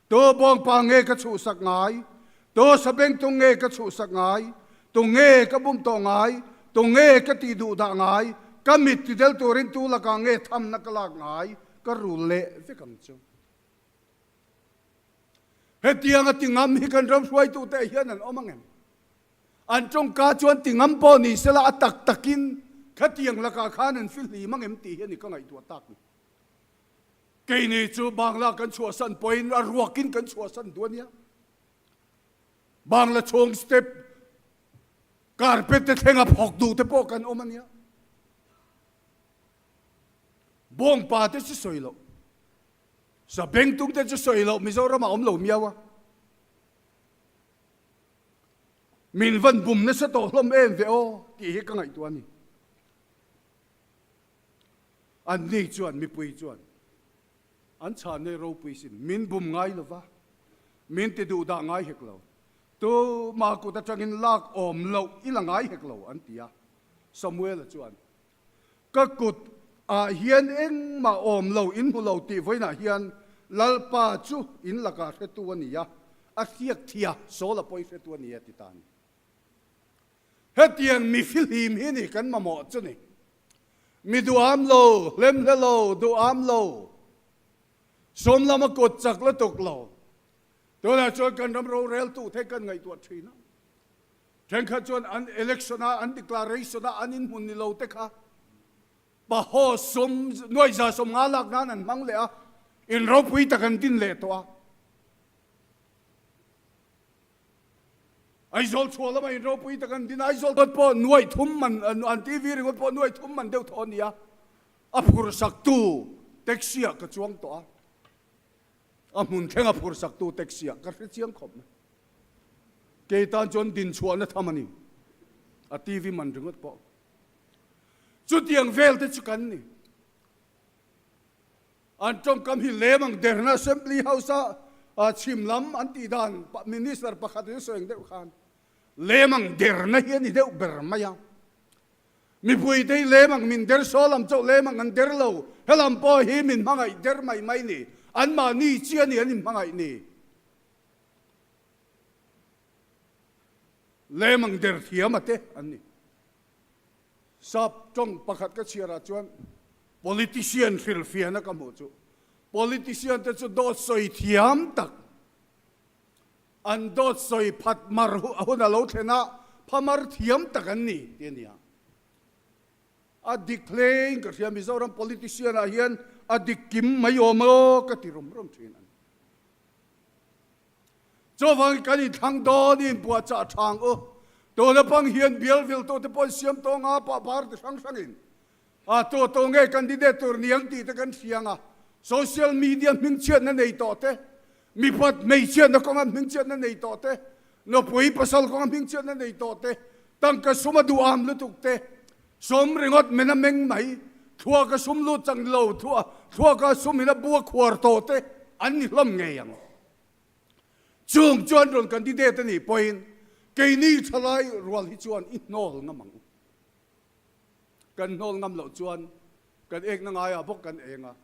Tu bawngpa nge ka chhuhsak ngai? Tu sabengtung nge ka chhuhsak ngai? Tu nge ka bum tawh ngai? Tu nge ka tih duh dah ngai? Ka mit ti del turin tu lakah nge thamna ka lak ngai? Ka rul leh vek ang chu. Hetiang a ti ngam hi kan ram hruaitute hian an awm ang em? An tawngka chuan ti ngam pawh ni sela a tak takin khatiang lakah khan an fihlim ang em tih hi a ni ka ngaihtuah tak ni. Keini chu Bangla kan chhuahsan pawhin a ruakin kan chhuahsan duh a nia. Bangla chhung step carpet te thlenga phawk duh te pawh kan awm a nia. Bawngpa te chu sawi loh, Sabengtung te chu sawi loh Mizoram ah awm lo miau a. Min van bum nasa tawh hlawm em ve aw tih hi ka ngaihtuah a ni. Anni chuan mipui chuan an chhanna ropui sin min bum ngai lo va, min ti duh dah ngai hek lo, tuma kut atangin lak awm loh i la ngai hek lo an ti a. Samuela chuan, Ka kut ah hian engmah awm lo in hmu lo tih vawiinah hian Lalpa chu in lakah hretu a ni a, a hriak thia Saula pawh i hretu a ni a ti ta a ni. Hetiang mi fihlim hi ni kan mamawh chu ni. Mi duham lo, hlemhle lo, duham lo, sawm lama kut chak lutuk lo. Tunah chuan kan ram roreltu te kan ngaihtuah thin a. Thenkhat chuan an election a, an declaration a, an inhmun ni lo te kha pahaw sawm, nuaihza 50 lak nan an hmang leh a, in ropui tak an din leh tawh a. Aizawl chhuah lama in ropui tak an din a, Aizawl dawt pawh nuaih thum man, an TV ringawt pawh nuaih thum man deuh thaw a ni a, a phur saktu taxi ah ka chuang tawh a, a hmun thleng a phur saktu taxi ah ka hre chiang khawp mai. Kei tan chuan din chhuahna tham a ni, a TV man ringawt pawh. Chutiang vel te chu kan ni. An tawngkam hi lem ang derna Assembly House a chhim lam an tih dan Minister pakhat in a sawi ang deuh khan lem ang derna hi a ni deuh ber mai a. Mipui te hi lem ang min der saw lam chauh lem ang an der lo, helam pawh hi min hmangaih der mai mai ni, anmahni chi a ni an inhmangaih ni. Lem ang der thiam a te an ni. Sap tawng pakhat ka chhiarah chuan politician hrilhfiahna ka hmuh chu politician te chu dawt sawi thiam tak, an dawt sawi phat mar hun a lo thlen a, phamar thiam tak an ni tih a ni a. A dik hlein ka hria Mizoram politician ah hian a dik kim mai awm aw ka ti rum rum thin a ni. Chuvangin kan inthlang dawn i inpuahchah thang u. Tuna pang hian bial viltu te pawh siam tawh nga pah party hrang hrangin a tu tu nge candidate tur niang tih te kan hriang a. Social media hmingchhiatna nei tawh te, mipat hmeichhiatna kawnga hmingchhiatna nei tawh te, nupui pasal kawnga hmingchhiatna nei tawh te, tangka suma duham lutuk te, sum ringawt men a meng mai, thluaka sum lut chang lo, thluaka sum in a bu a khuar tawh te an ni hlawm ngei ang. Chung chuan rawn candidate a nih pawhin keini thalai rual hi chuan i hnawl ngam ang u. Kan hnawl ngam loh chuan kan ekna ngaiah bawk kan eng a,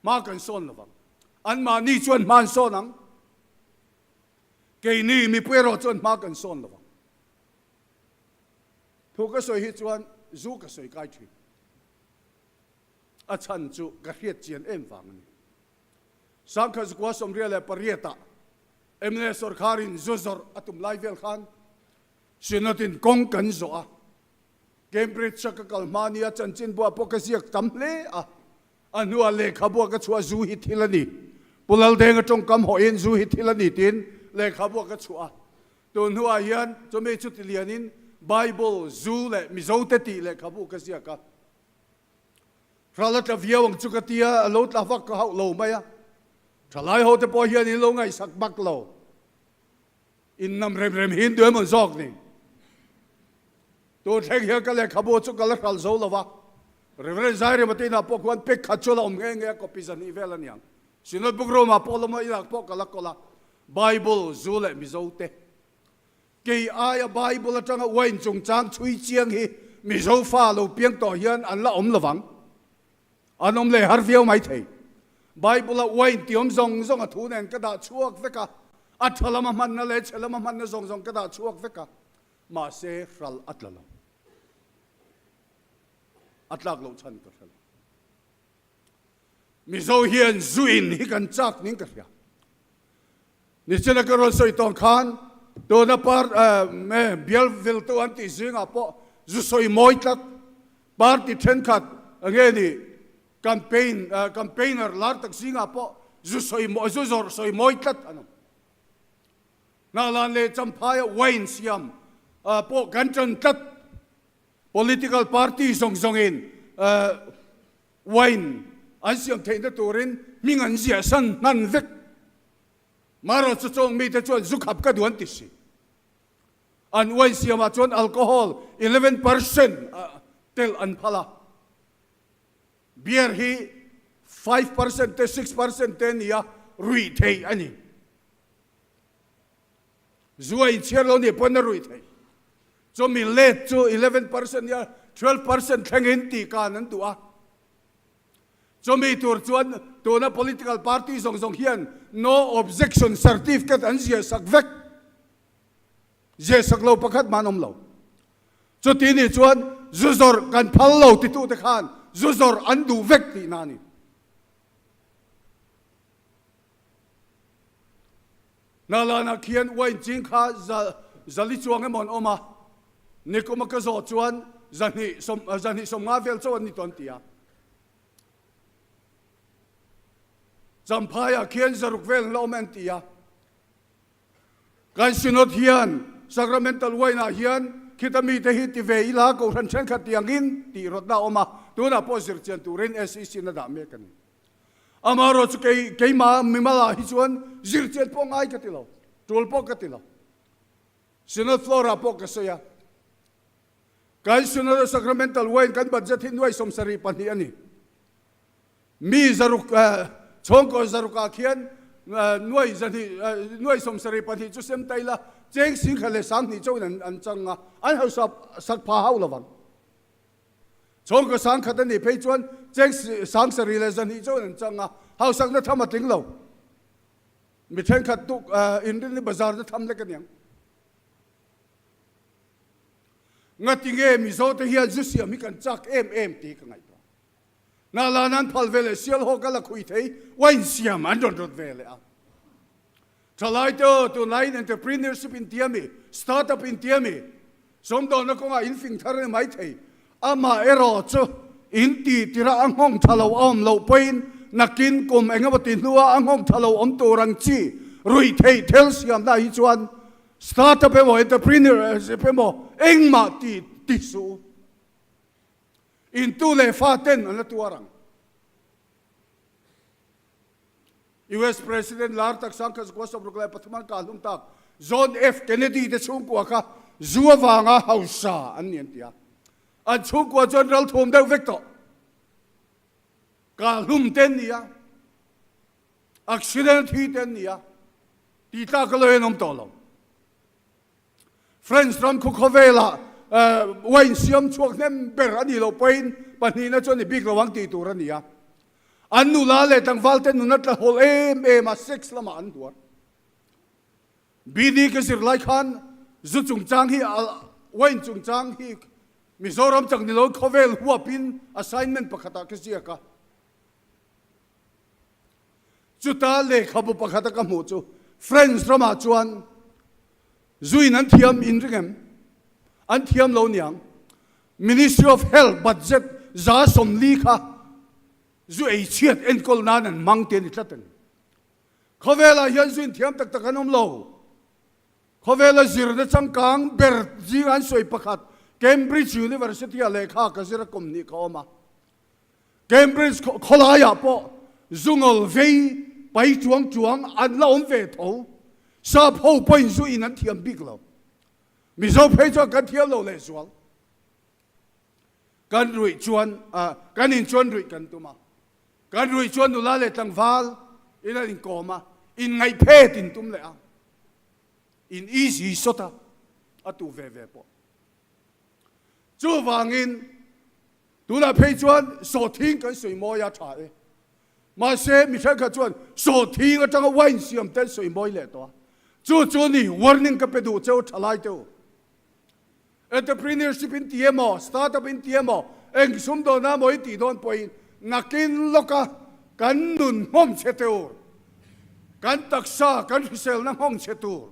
hma kan sawn lo vang. Anmahni chuan hma an sawn ang. Keini mipui erawh chuan hma kan sawn lo vang. Thu ka sawi hi chuan zu ka sawi kai thin. A chhan chu ka hriat chian em vang a ni. Sangkhat Zukua 28 ah mla sawrkharin zu zawrh a tum lai vel khan Synod in kawng kan zawh a, Cambridge a ka kal hma nia chanchinbuah pawh ka ziak tam hle a, a hnuah lehkhabuah ka chhuah zu hi thil a ni, Pu Laldenga tawngkam hawhin zu hi thil a ni tiin lehkhabuah ka chhuah a, tun hnuah hian chumi chuti lianin Bible, zu leh Mizote tih lehkhabu ka ziak a. Ral a tla viau ang chu ka ti a, a lo tla vak ka hauh lo mai a. Thalai ho te pawh hian in lo ngaihsak bak lo. In nam rem rem hi in duh emaw zawk ni. Tun thleng hian ka lehkhabu chu ka la hral zo lo va. Reverend Zairema te inah pawh khuan pek khat chu a la awm nghe nghe a, copy zahnih vel a niang. Synod Book Room-ah pawh lawm a, inah pawh ka la kawl a. Bible, zu leh Mizo te. Kei aia Bible atanga wine chungchang chhui chiang hi Mizo fa lo piang tawh hian an la awm lovang. An awm leh har viau mai thei. Bible-a wine ti awm zawng zawng a thu nen ka dah chhuak vek a, a tha lama hmanna leh chhe lama hmanna zawng zawng ka dah chhuak vek a, mahse hral a tla lo. A tlak loh chhan ka hre lo. Mizo hian zu in hi kan chak ning ka hria. Nichina ka rawn sawi tawng khan tuna par bial viltu an tih zingah pawh zu sawi mawi tlat. Party thenkhat nge ni campaign campaigner lar tak zingah pawh zu sawi zu zawrh sawi mawi tlat an awm. Hnahlan leh Champhaia wine siam pawh kan tan tlat. Political party zawng zawngin wine an siam theihna turin hming an ziah san hnan vek. Marawh chu chawng mite chuan zu khap ka duh an ti si. An wine siamah chuan alcohol 11% tel an phal a. Beer hi 5% te 6% te nia ruih theih a ni. Zu a inchhiar lo nih pawn a ruih theih. Chumi let chu 11% nia 12% thlengin tih kan an duh a. Chumi tur chuan tuna political party zawng zawng hian no objection certificate an ziah sak vek. Ziah sak lo pakhat mah an awm lo. Chuti nih chuan zu zawrh kan phal lo titute khan zu zawrh an duh vek tihna a ni. Hnahlanah khian wine ching kha zali chuang emaw an awm a, nikuma ka zawh chuan 250 vel chauh an ni tawh an ti a. Champhaiah khian 600 vel an la awm e an ti a. Kan Synod hian. Sacramental Wine ah hian khita mite hi ti ve ila Kohhran thenkhat tiangin tih rawtna a awm a, tunah pawh zirchian turin SEC in a dah mek a ni. Amaherawh chu kei keimah mimal ah hi chuan zirchian pawh ngai ka ti lo, tul pawh ka ti lo. Synod floor ah pawh ka sawi a, kan Synod Sacramental Wine kan budget hi nuai 72 a ni. Mi zaruk, chhawngkaw zarukah khian nuai zahnih, nuai 72 chu sem ta ila, cheng singkhat leh 2000 chauhin an chang a, an hausa sak pha hauh lovang. Chhawngkaw 1000 a nih phei chuan cheng 700 leh 200 chauhin an chang a, hausakna tham a tling lo. Mi thenkhat tuk inrinni bazar te tham lek aniang. Ngatinge Mizote hian zu siam hi kan chak em em tih ka ngaihtuah. Nahlan an phal ve leh Sialhawk a la khui thei wine siam an rawn rawt ve leh a. Thalai te aw tunlaiin entrepreneurship in tia mi, startup in tia mi, sawmdawnna kawngah in fing thar a ni mai thei. Amah erawh chu in tih tirah a nghawng tha lo a awm loh pawhin nakin kum eng emaw ti hnua a nghawng tha lo awm tur ang chi ruih theih thil siamna hi chuan startup emaw entrepreneurship emaw engmah tih ti suh u. Intu leh fa ten an la tuar ang. US President lar tak 1963 an kah hlum tak John F. Kennedy te chhungkua kha zu avanga hausa an ni an ti a. An chhungkua chuan ral thum deuh vek tawh. Kah hlum te an ni a. Accident thi te an ni a. Tih tlak a lo en awm tawh lo. French ram khu khawvelah wine siam chhuak hnem ber a nih loh pawhin pahnihna chu a ni bik lo ang tih tur a ni a. An nula leh tlangval te nun a tla hawl em em a, sex lamah an hnuar. BD ka zir lai khan zu chungchang hi, wine chungchang hi Mizoram chak ni lo khawvel huapin assignment pakhatah ka ziak a. Chuta lehkhabu pakhata ka hmuh chu French ramah chuan zuin an thiam in ring em? An thiam lo niang. Ministry of Health budget 40% kha zu ei chhiat enkawl nan an hmang tih a ni tlat a ni. Khawvelah hian zuin thiam tak tak an awm lo. Khawvela zirna changkang ber zinga an sawi pakhat Cambridge University-ah lehkha ka zir a kum hnih ka awm a. Cambridge khawlaiah pawh zungawl vei pai chuang chuang an la awm ve tho. Sap ho pawhin zu in an thiam bik lo. Mizo phei chuan kan thiam lo lehzual. Kan ruih chuan, kan in chuan ruih kan tum a. Kan ruih chuan nula leh tlangval in an inkawm a, inngaih phet in tum leh a. In easy sawt a, a tu ve ve pawh. Chuvangin tunah phei chuan sawhthing kan sawi mawi a tha e. Mahse mi thenkhat chuan sawhthing atanga wine siam te an sawi mawi leh tawh a. Chu chu ni warning ka pe duh cheu tha lai te u. Entrepreneurship in ti emaw, startup in ti emaw, eng sumdawn a maw in tih dawn pawhin nakin lawka kan nun nghawng chhe tur, kan taksa kan hriselna nghawng chhe tur,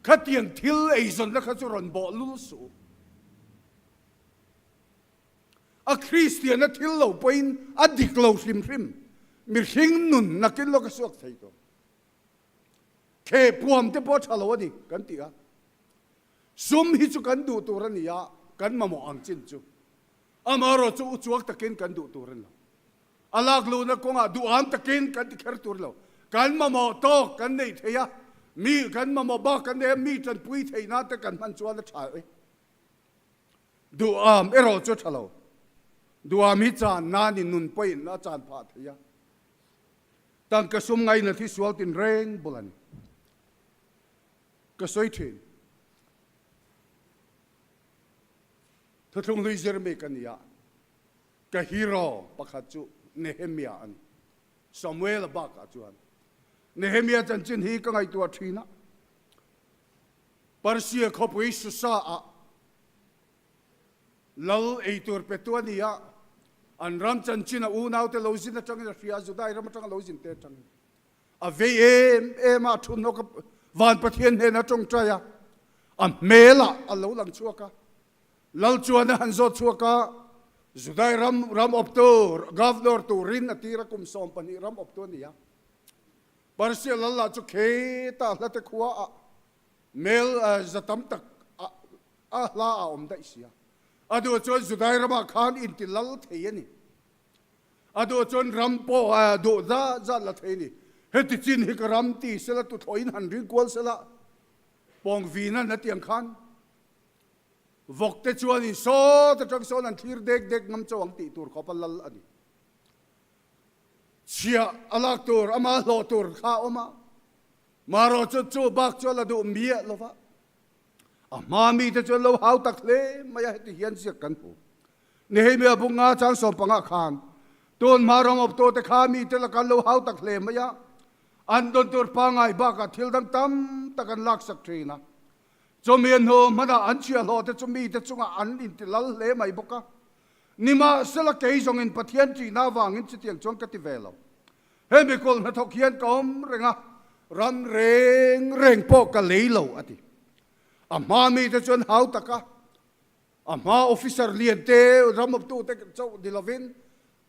Khatiang thil eizawnna kha chu rawn bawh lul suh. A Kristianna thil lo pawhin a dik lo hrim hrim. Mihring nun nakin lawk a suak thei tawh. Khe puam te pawh a tha lo a ni kan ti a. Sum hi chu kan duh tur a ni a, kan mamawh ang chin chu. Amaherawh chu uchuak takin kan duh tur a ni lo. A lak luhna kawngah duham takin kan ti kher tur lo. Kan mamawh tawk kan neih thei a, mi kan mamawh bak kan nei a, mi tanpui theih nan te kan hman chuan a tha e. Duham erawh chu a tha lo. Duham hi chan nan in nun pawhin a chan phah thei a. Tangka sum ngainat hi sual tinreng bul a ni. Ka sawi thin. Thuthlung hlui zir mi ka ni a. Ka hero pakhat chu Nehemia a ni. Samuela bakah chuan Nehemia chanchin hi ka ngaihtuah thin a. Persia khawpui Susa-ah lal eitur petu a ni a, an ram chanchin a unaute lo zin atangin a hria a, Judai ram atanga lo zin te atangin. A vei em em a, a thu hnawk a, Van Pathian hnena tawngtai a, a hmelah a lo lang chhuak a. Lal chuan a han zawt chhuak a, Judai ram ram awptu, governor, turin a tir a, kum 12 ram awptu a ni a. Persia lal lah chu kheta hlate khuaah. Mel za tam tak a a hla a awm daih sia. A duh chuan Judai ramah khan inti lal thei a ni. A duh chuan ram pawh duh zat zat la thei a ni. Heti chin hi ka ram ti sela tuthlawhin han ring kual sela pawng vin an atiang khan vawk te chuanin sawt atang sawn an thlir dek dek ngam chauh ang tih tur khawp a lal a ni. Chhiah a lak tur, ama hlawh tur kha a awm a, marawh chu chu bak chu a la duh miah lo va. A hma mite chu an lo hau tak hle mai a, heti hian ziak kan hmu. Nehemia buk nga chang 15 khan tun hma ram awptute kha mite laka an lo hau tak hle mai a, an dawn tur pangngai bakah thil dang tam tak an laksak thin a. Chumi a hnu hmanah an chhiahhlawhte chu mite chungah an intilal hle mai bawk a. Nimahsela kei zawngin Pathian ṭihna avangin chutiang chuan ka ti ve lo. Hemi kawl hnathawk hian ka awm reng a, ram reng reng pawh ka lei lo, a ti. A hma mite chuan hau tak a, a hma officer lian te, ram awptute chauh ni lovin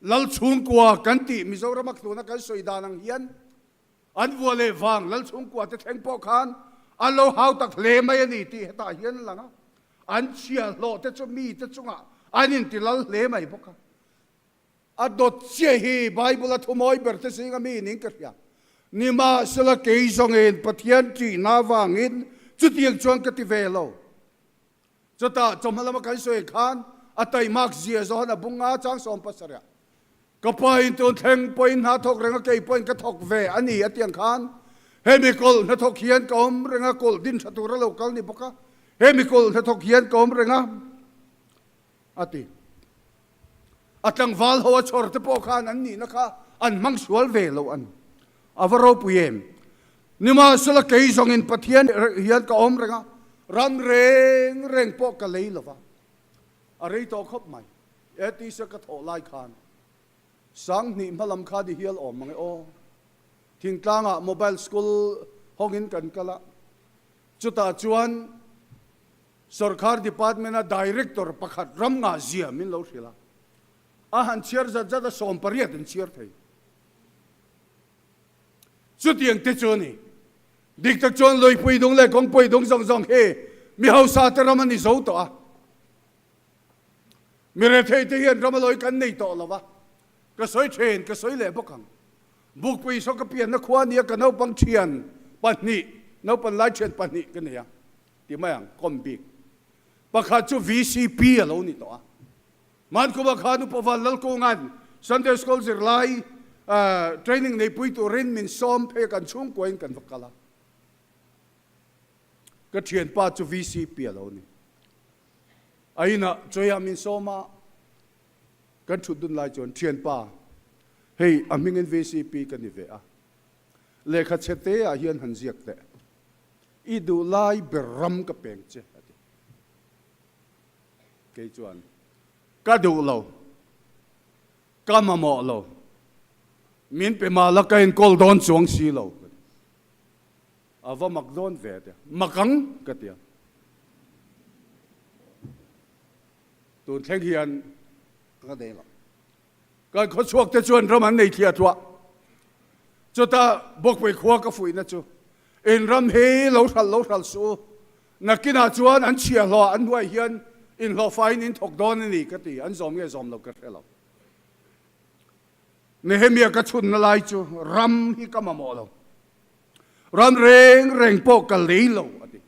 Lal chhungkua kan tih Mizorama thluna kan sawi dan ang hian an vua leh vang Lal chhungkua te thleng pawh khan an lo hau tak hle mai a ni tih hetah hian a lang a. An chhiahhlawh te chu mite chungah an inti lal hle mai bawk a. A dawt chiah hi Bible a thumawi ber te zinga mi ning ka hria. Nimahsela kei zawngin Pathian ṭihna avangin chutiang chuan ka ti ve lo. Chutah chawhma lama kan sawi khan a taimak zia zawhan a bung a chang 17 ah ka pa in tun thleng pawhin hna thawk reng a kei pawhin ka thawk ve a ni a tiang khan hemi kawlh hnathawk hian ka awm reng a kawlh din tha tur a lo kal ni bawk a hemi kawlh hnathawk hian ka awm reng a a ti. A tlangval ho a chhawr te pawh khan an nihna kha an hmang sual ve lo a ni. A va ropui em? Nimahsela kei zawngin Pathian hian ka awm reng a, ram reng reng pawh ka lei lo va. A rei tawh khawp mai. E tisa ka thawh lai khan 2000 hma lam kha ni hial awm mang e aw. Thingtlangah mobile school hawngin kan kal a, chutah chuan Sorkar department-a director pakhat ram ngah zia min lo hrilh a, a han chhiar zat zat a, 18 an chhiar thei. Chutiang te chu a ni. Dik tak chuan Luipui dung leh Kawngpui dung zawng zawng hi mi hausa te ram a ni zo tawh a. Mi rethei te hian ram a lawi kan nei tawh lo va. Ka sawi then, ka sawi leh bawk ang. Bukpui saw ka pianna khua nia ka naupang thian pahnih, naupan lai thian pahnih ka nei a. Ti mai ang, kawm bik. Pakhat chu VCP a lo ni tawh a. Mankuma khan Upa Val Lalkunga'n Sunday School zirlai training neipui turin min sawm phei a, kan chhungkuain kan va kal a. Ka thianpa chu VCP a lo ni. A inah chawiah min sawm a, kan thut dun lai chuan, Thianpa, hei a hmingin VCP ka ni ve a, lehkha chhe te ah hian han ziak teh. I duh lai ber ram ka peng che, a ti. Kei chuan, Ka duh lo, ka mamawh lo, min pe mah la ka enkawl dawn chuang si lo, ka ti. A va mak dawn ve, a ti a. Mak ang, ka ti a. Tun thleng hian ka nei lo. Kan khawchhuak te chuan ram an nei thliah tluah. Chutah Bawkpui khua ka fuihna chu, In ram hi lo hralh lo hralh suh u, nakinah chuan an chhiahhlawh an hnuai hian inhlawhfaiin in thawk dawn a ni ka ti, an zawm nge zawm lo ka hre lo. Nehemia ka chhunna lai chu ram hi ka mamawh lo, ram reng reng pawh ka lei lo a ti.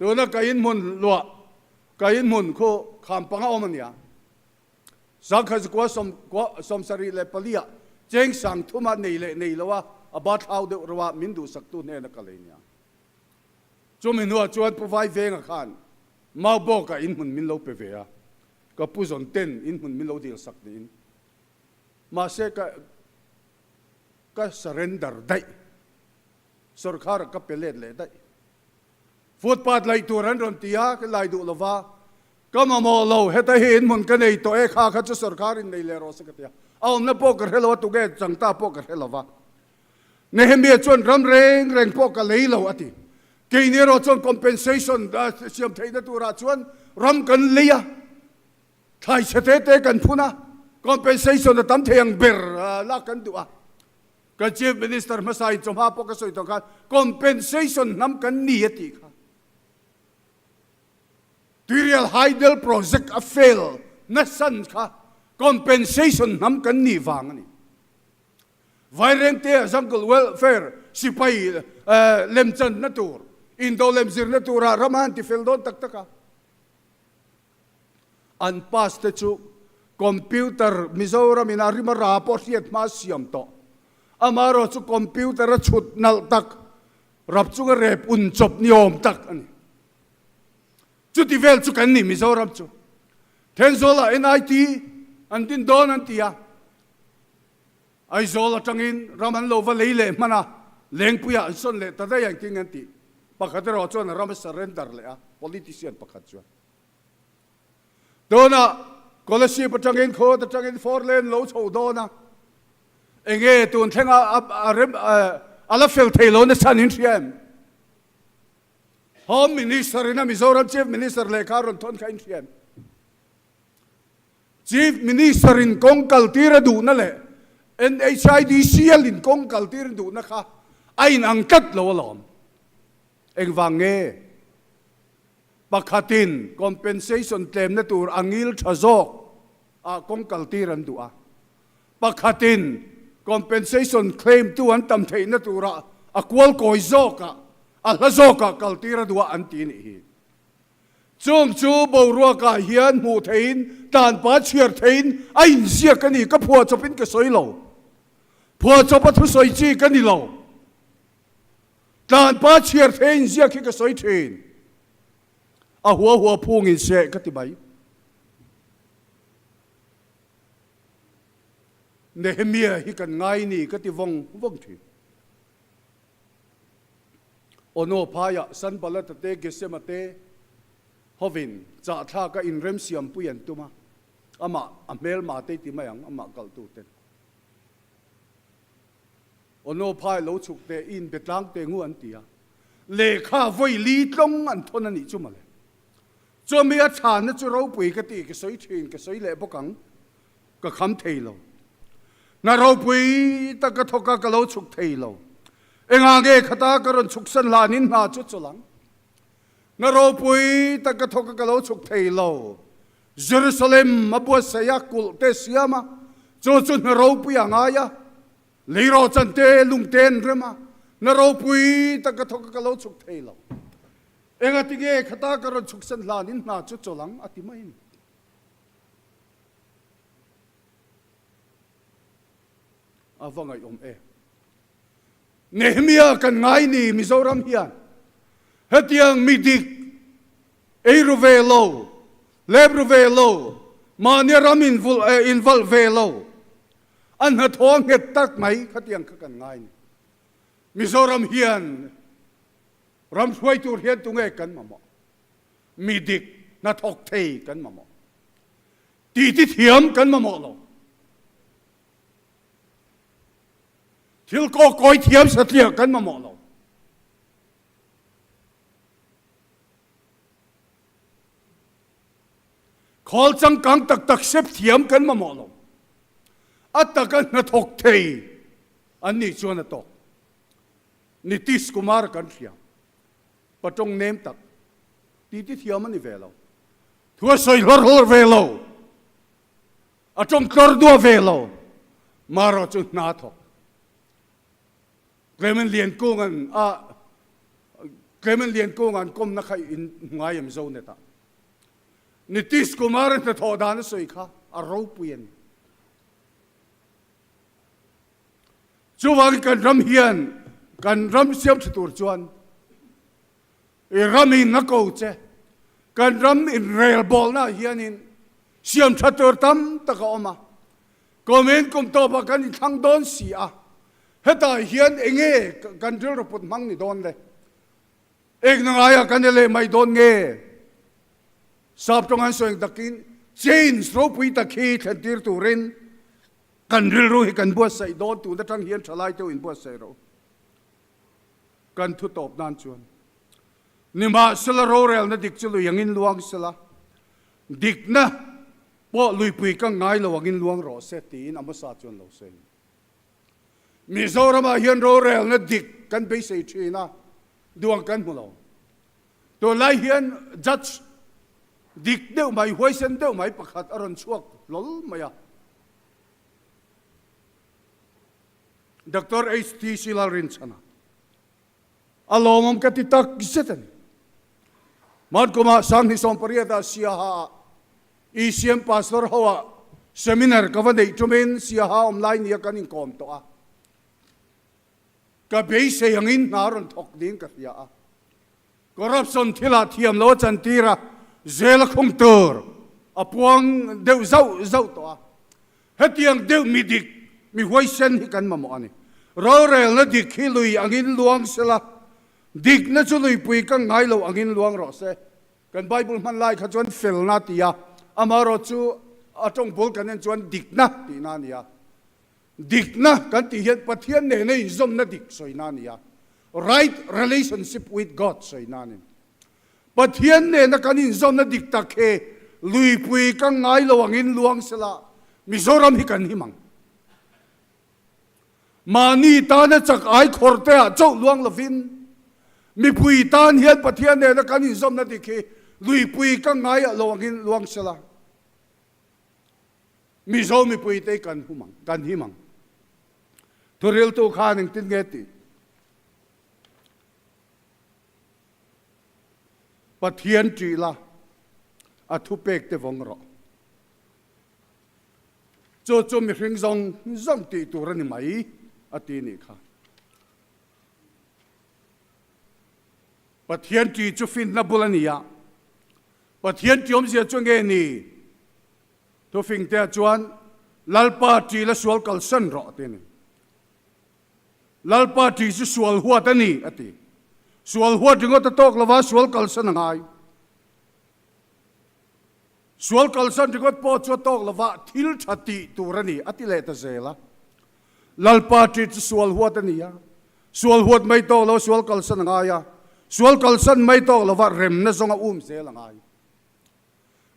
Tuna ka inhmun luah, ka inhmun khu kham panga awm a nia. 1974 ah cheng 3000 a nei leh nei lo a, a ba thlau deuh reuh a, min duhsaktu hnena ka lei nia. Chumi hnuah chuan Pu Vai Venga khan Maubawkah inhmun min lo pe ve a, ka pu zawn ten inhmun min lo dilsak niin. Mahse ka ka surrender daih, sawrkhara ka pe let leh daih. Footpath laih tur an rawn ti a, ka lai duh lova, ka mamawh lo, heta hi inhmun ka nei tawh e, kha kha chu sawrkar in nei leh rawh se ka ti a, a awmna pawh ka hre lo a, tuge changta pawh ka hre lova. Nehemia chuan ram reng reng pawh ka lei lo a ti. Keini erawh chuan compensation siam theihna turah chuan ram kan lei a, thlai chhe te te kan phun a, compensation a tam thei ang ber lak kan duh a. Kan Chief Minister hmasa in chawhma pawh ka sawi tawh khan compensation hnam kan ni a tih kha. Tuirial Hydel Project a fail nasan kha compensation hnam kan nih vang a ni. Vairengte Jungle Welfare sipai lemchanna tur, indo lemzirna tura ram a han tifel dawn tak tak a. An pass te chu computer Mizoram in a rim a ra pawh hriat hma siam tawh. Amaherawh chu computer a chhut nalh tak, rap chunga rep un chawp ni awm tak a ni. Chuti vel chu kan ni Mizoram chu. Thenzawl ah NIT an din dawn an ti a. Aizawl atangin ram an lo va lei leh hman a, Lengpuiah an sawn leh ta daih ang king an tih. Pakhat erawh chuan a ram a surrender leh a, politician pakhat chuan. Tunah Kolasib atangin khawt atangin four lane lo chho dawn a, enge tun thlenga a rem a la fel thei lo nasa niin hria em? Home Minister in a Mizoram Chief Minister lehkha a rawn thawn kha in hria em? Chief Minister in kawng kal tir a duhna leh NHIDCL in kawng kal tir a duhna kha a in ang tlat lo alawm. Engvang nge? Pakhatin compensation tlemna tur a ngil tha zawk ah kawng kal tir an duh a. Pakhatin compensation claim tu an tam theihna turah a kual kawi zawkah, a hla zawkah kal tir a duh a an ti nih hi. Chung chu boruakah hian hmuh theihin, tanpa chhiar theihin a inziak a ni. Ka phuahchawpin ka sawi lo. Phuahchawpa thusawi chi ka ni lo. Tlanpa chhiar thei a inziak hi ka sawi thin. A hua hua phungin seh ka ti mai. Nehemia hi kan ngai ni ka ti vawng vawng thin. Ono phaiah Sanbalata te Gesema te hovin chahthlaka inremsiampui an tum a, amah a hmelma te ti mai ang, amah kalhtu ten. Ono phai lo chhuk te in be tlang te ngu an ti a, lehkha vawi li tlawng an thawn a nih chu mawle. Chumi a chhanna chu ropui ka tih ka sawi thin, ka sawi leh bawk ang, ka kham thei lo. Hna ropui tak ka thawk a, ka lo chhuk thei lo. Engah nge khata ka rawn chhuk san hlanin hna chu chawlh ang? Hna ropui tak ka thawk a, ka lo chhuk thei lo. Jerusalem a buatsaih a, kulh te siam a, chu chu hna ropui a ngai a. Leirawhchan te, lung te an rem a, hna ropui tak ka thawk a, ka lo chhuk thei lo. Engati nge khata ka rawn chhuk san hlanin hna chu chawlh ang a ti mai a ni. A va ngaihawm e. Nehemia kan ngai ni Mizoram hian hetiang mi dik ei ru ve lo, lep ru ve lo, mahnia ram invalh ve lo, a hnathawh a nghet tak mai khatiang kha kan ngai ni. Mizoram hian Ram hruai tur hian tunge kan mamawh? Mi dik hnathawk thei kan mamawh. Titi thiam kan mamawh lo. Thil kawkawi thiam satliah kan mamawh lo. Khawl changkang tak tak sep thiam kan mamawh lo. A taka hnathawk thei an nih chuan a tawk. Nitish Kumar kan hria. Patawng nem tak. Titi thiam a ni ve lo. Thu a sawi hlawr hlawr ve lo. A tawng tlawr duah ve lo. Marawh chu hna thawk. Clement Liankunga'n a Clement Liankunga'n kawmna kha in ngai em Zonet ah. Nitish Kumar a hnathawh dan a sawi kha a ropui a ni. Chuvangin kan ram hian kan ram siam tha tur chuan i ramin a ko che, kan ram inrelbawlnaah hianin siam tha tur tam tak a awm a, kumin kum tawpah kan inthlang dawn si a, hetah hian enge kan rilru put hmang ni dawn le? Engna ngaiah kan i leh mai dawn nge? Sap tawng an sawi ang takin change ropui tak hi thlentir turin Kan rilru hi kan buatsaih dawn tun atang hian thalai te inbuatsaih rawh u. Kan thu tawp nan chuan nimahsela rorelna dik chu lui angin luang sela, dikna pawh luipui ka ngai lo angin luang rawh se tiin Amosa chuan lo sawi. Mizoramah hian rorelna dik kan beisei thin a, duang kan hmu lo. Tunlai hian judge dik deuh mai, huaisen deuh mai pakhat a rawn chhuak hlawl mai a. Doctor HTC Lalrinchhana a lawmawm ka ti tak zet a ni. Hman kumah 2018 ah Siaha ah ECM Pastor ho ah seminar ka va neih tumin Siaha awm lai nia kan inkawm tawh a. Ka beisei angin hna rawn thawk ding ka hria a. Corruption thilah thiam lo a chantir a, zel a khung tur a puang deuh zauh zauh tawh a. Hetiang deuh mi dik, mi huaisen hi kan mamawh a ni. Rorelna dik hi lui angin luang sela, dikna chu luipui ka ngai lo angin luang rawh se. Kan Bible hman lai kha chuan felna ti a, amaherawhchu a tawng bul kan en chuan dikna tihna a ni a. Dikna kan tih hian Pathian nena inzawmna dik sawina a ni a, right relationship with God sawina a ni. Pathian nena kan inzawmna dik tak hi luipui ka ngai lo angin luang sela Mizoram hi kan him ang. Mahni tana chak ai khawr te ah chauh luang lovin mipui tan hian Pathian nena kan inzawmna dik hi luipui ka ngai lo angin luang sela Mizo mipuite hi kan hum ang, kan him ang. Thuriltu khan engtin nge tih? Pathian ṭih la, a thupek te vawng rawh. Chu chu mihring zawng zawng tih tur a ni mai, a ti nih kha. Pathian ṭih chu finna bul a ni a, Pathian ṭih awmzia chu nge ni? Thufingtea chuan, Lalpa ṭih la sual kalsan rawh, a ti a ni. Lalpa ṭih chu sual huat a ni, a ti. Sual huat ringawt a tawk lova sual kalsan a ngai. Sual kalsan ringawt pawh chu a tawk lova thil ṭha tih tur a ni, a ti leh ta zel a. Lalpa ṭih chu sual huat a ni a, sual huat mai tawk lo sual kalsan a ngai a, sual kalsan mai tawk lova remna zawng a um zel a ngai.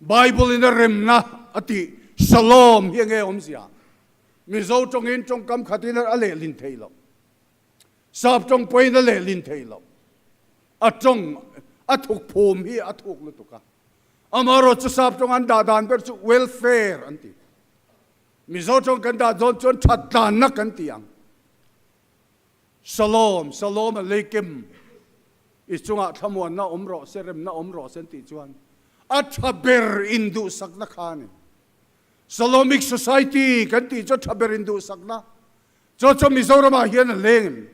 Bible in a remna a tih Shalom hi enge awmzia? Mizo tawngin tawngkam khatin a lehlin thei lo. Sap tawng pawhin a lehlin thei lo. A tawng a thuk phum hi a thuk lutuk a. Amaherawh chu sap tawng an dah dan ber chu welfare an ti. Mizo tawng kan dah dawn chuan that tlanna kan ti ang. Shalom, Shalom Aleikem, i chungah thlamuanna awm rawh se, remna awm rawh se an tih chuan a tha ber induhsakna kha a ni. Shalomic Society kan tih chu a tha ber induhsakna. Chu chu Mizoramah hian a leng em?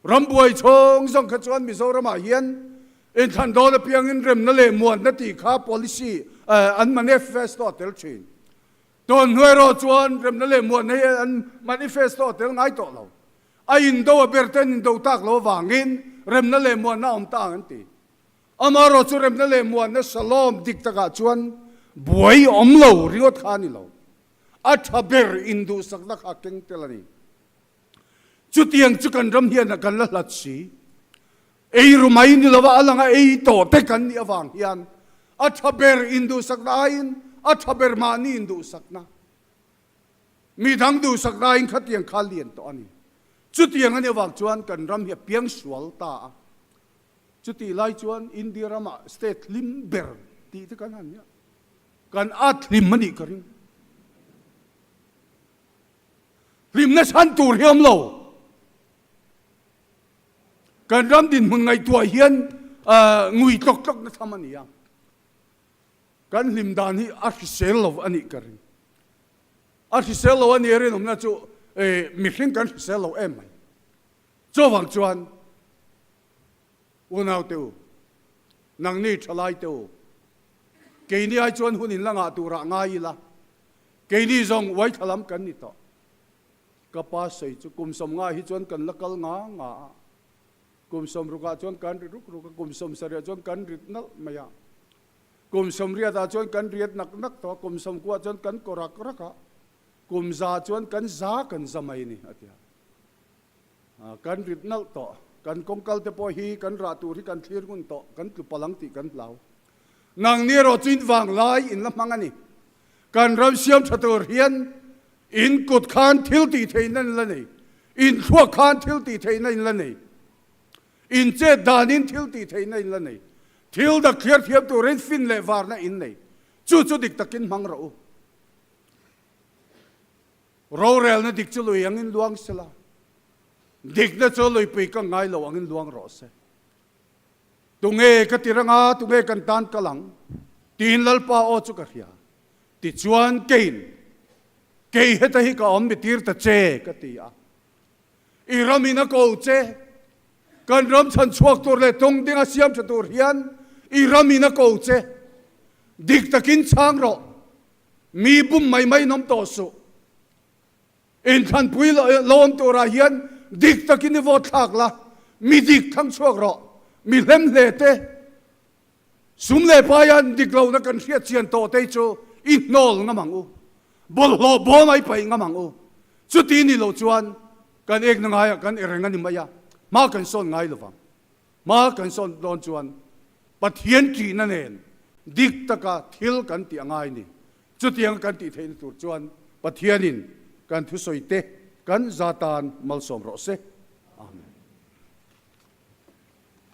Rambuai chhawng zawng kha chuan Mizoramah hian inthlan dawn apiangin remna leh muanna tih kha policy an manifesto a tel thin. Tun hnuai erawh chuan remna leh muanna hi an manifesto a tel ngai tawh lo. A indo a ber te an indo tak lo avangin remna leh muanna a awm ta ang an ti. Amaherawh chu remna leh muanna shalom dik takah chuan buai awm lo ringawt kha a ni lo. A tha ber induhsakna kha keng tel a ni. Chutiang chu kan ram hian kan la hlat si. Ei ru mai ni lova a langa ei tawh te kan nih avang hian a tha ber induhsakna aiin a tha ber mahni induhsakna, mi dang duhsakna aiin khatiang kha lian tawh a ni. Chutiang a nih avang chuan kan ram hi a piang sual ta a. Chutih lai chuan India ramah state hlim ber tih te kan han nia. Kan at hlim a nih ka ring. Hlimna chhan tur hi awm lo. Kan ram dinhmun ngaihtuah hian ngui tlawk tlawk na tham a ni a. Kan hlim dan hi a hrisel lo a nih ka ring. A hrisel lo a nih rinawmna chu mihring kan hrisel lo em mai. Chuvang chuan unau te u, nangni thalai te u, keini ai chuan hun in la ngah turah ngai ila, keini zawng uaithla lam kan ni tawh. Ka pa sawi chu kum 50 hi chuan kan la kal nga nga a, kum 60 ah chuan kan ri ruk ruk a, kum 70 ah chuan kan rit nalh mai a, kum 80 ah chuan kan riat nak nak tawh a, kum 90 ah chuan kan kaw rak rak a, kum 100 chuan kan za kan za mai a ni a ti a. Kan rit nalh tawh, kan kawngkal te pawh hi kan rah tur hi kan thlir ngun tawh, kan tlu palh ang tih kan hlau. Nangni erawh chu in vang lai in la hmang a ni. Kan ram siam tha tur hian In kut khan thil tih theih nan la nei. In thluak khan thil tih theihna in la nei. In chet danin thil tih theihna in la nei. Thil dak thliar thiam turin fin leh varna in nei. Chu chu dik takin hmang rawh u. Rorelna dik chu lui angin luang sela, dikna chu luipui ka ngai lo angin luang rawh se. Tunge ka ti ranga, tunge kan tan kal ang? Tiin Lalpa aw chu ka hria. Tichuan keiin, Kei heta hi ka awm mi tir ta che, ka ti a. I ramin a ko che. Kan ram chhan chhuak tur leh tung dinga siam tha tur hian i ramin a ko che. Dik takin chhang rawh. Mi bum mai mai in awm tawh suh. Inthlanpui lo awm turah hian dik takin i vote thlak la, mi dik thlang chhuak rawh. Mi hlem hle te, sum leh paia dik lohna kan hriat chian tawh te chu i hnawl ngam ang u. Bawlhhlawh bawm a i paih ngam ang u. Chuti ni loh chuan kan ekna ngaiah kan ereng a ni mai a, hma kan sawn ngai lovang. Hma kan sawn dawn chuan Pathian ṭihna nen dik taka thil kan tih a ngai ni. Chutianga kan tih theihna tur chuan Pathianin kan thusawi te kan za tan malsawm rawh se.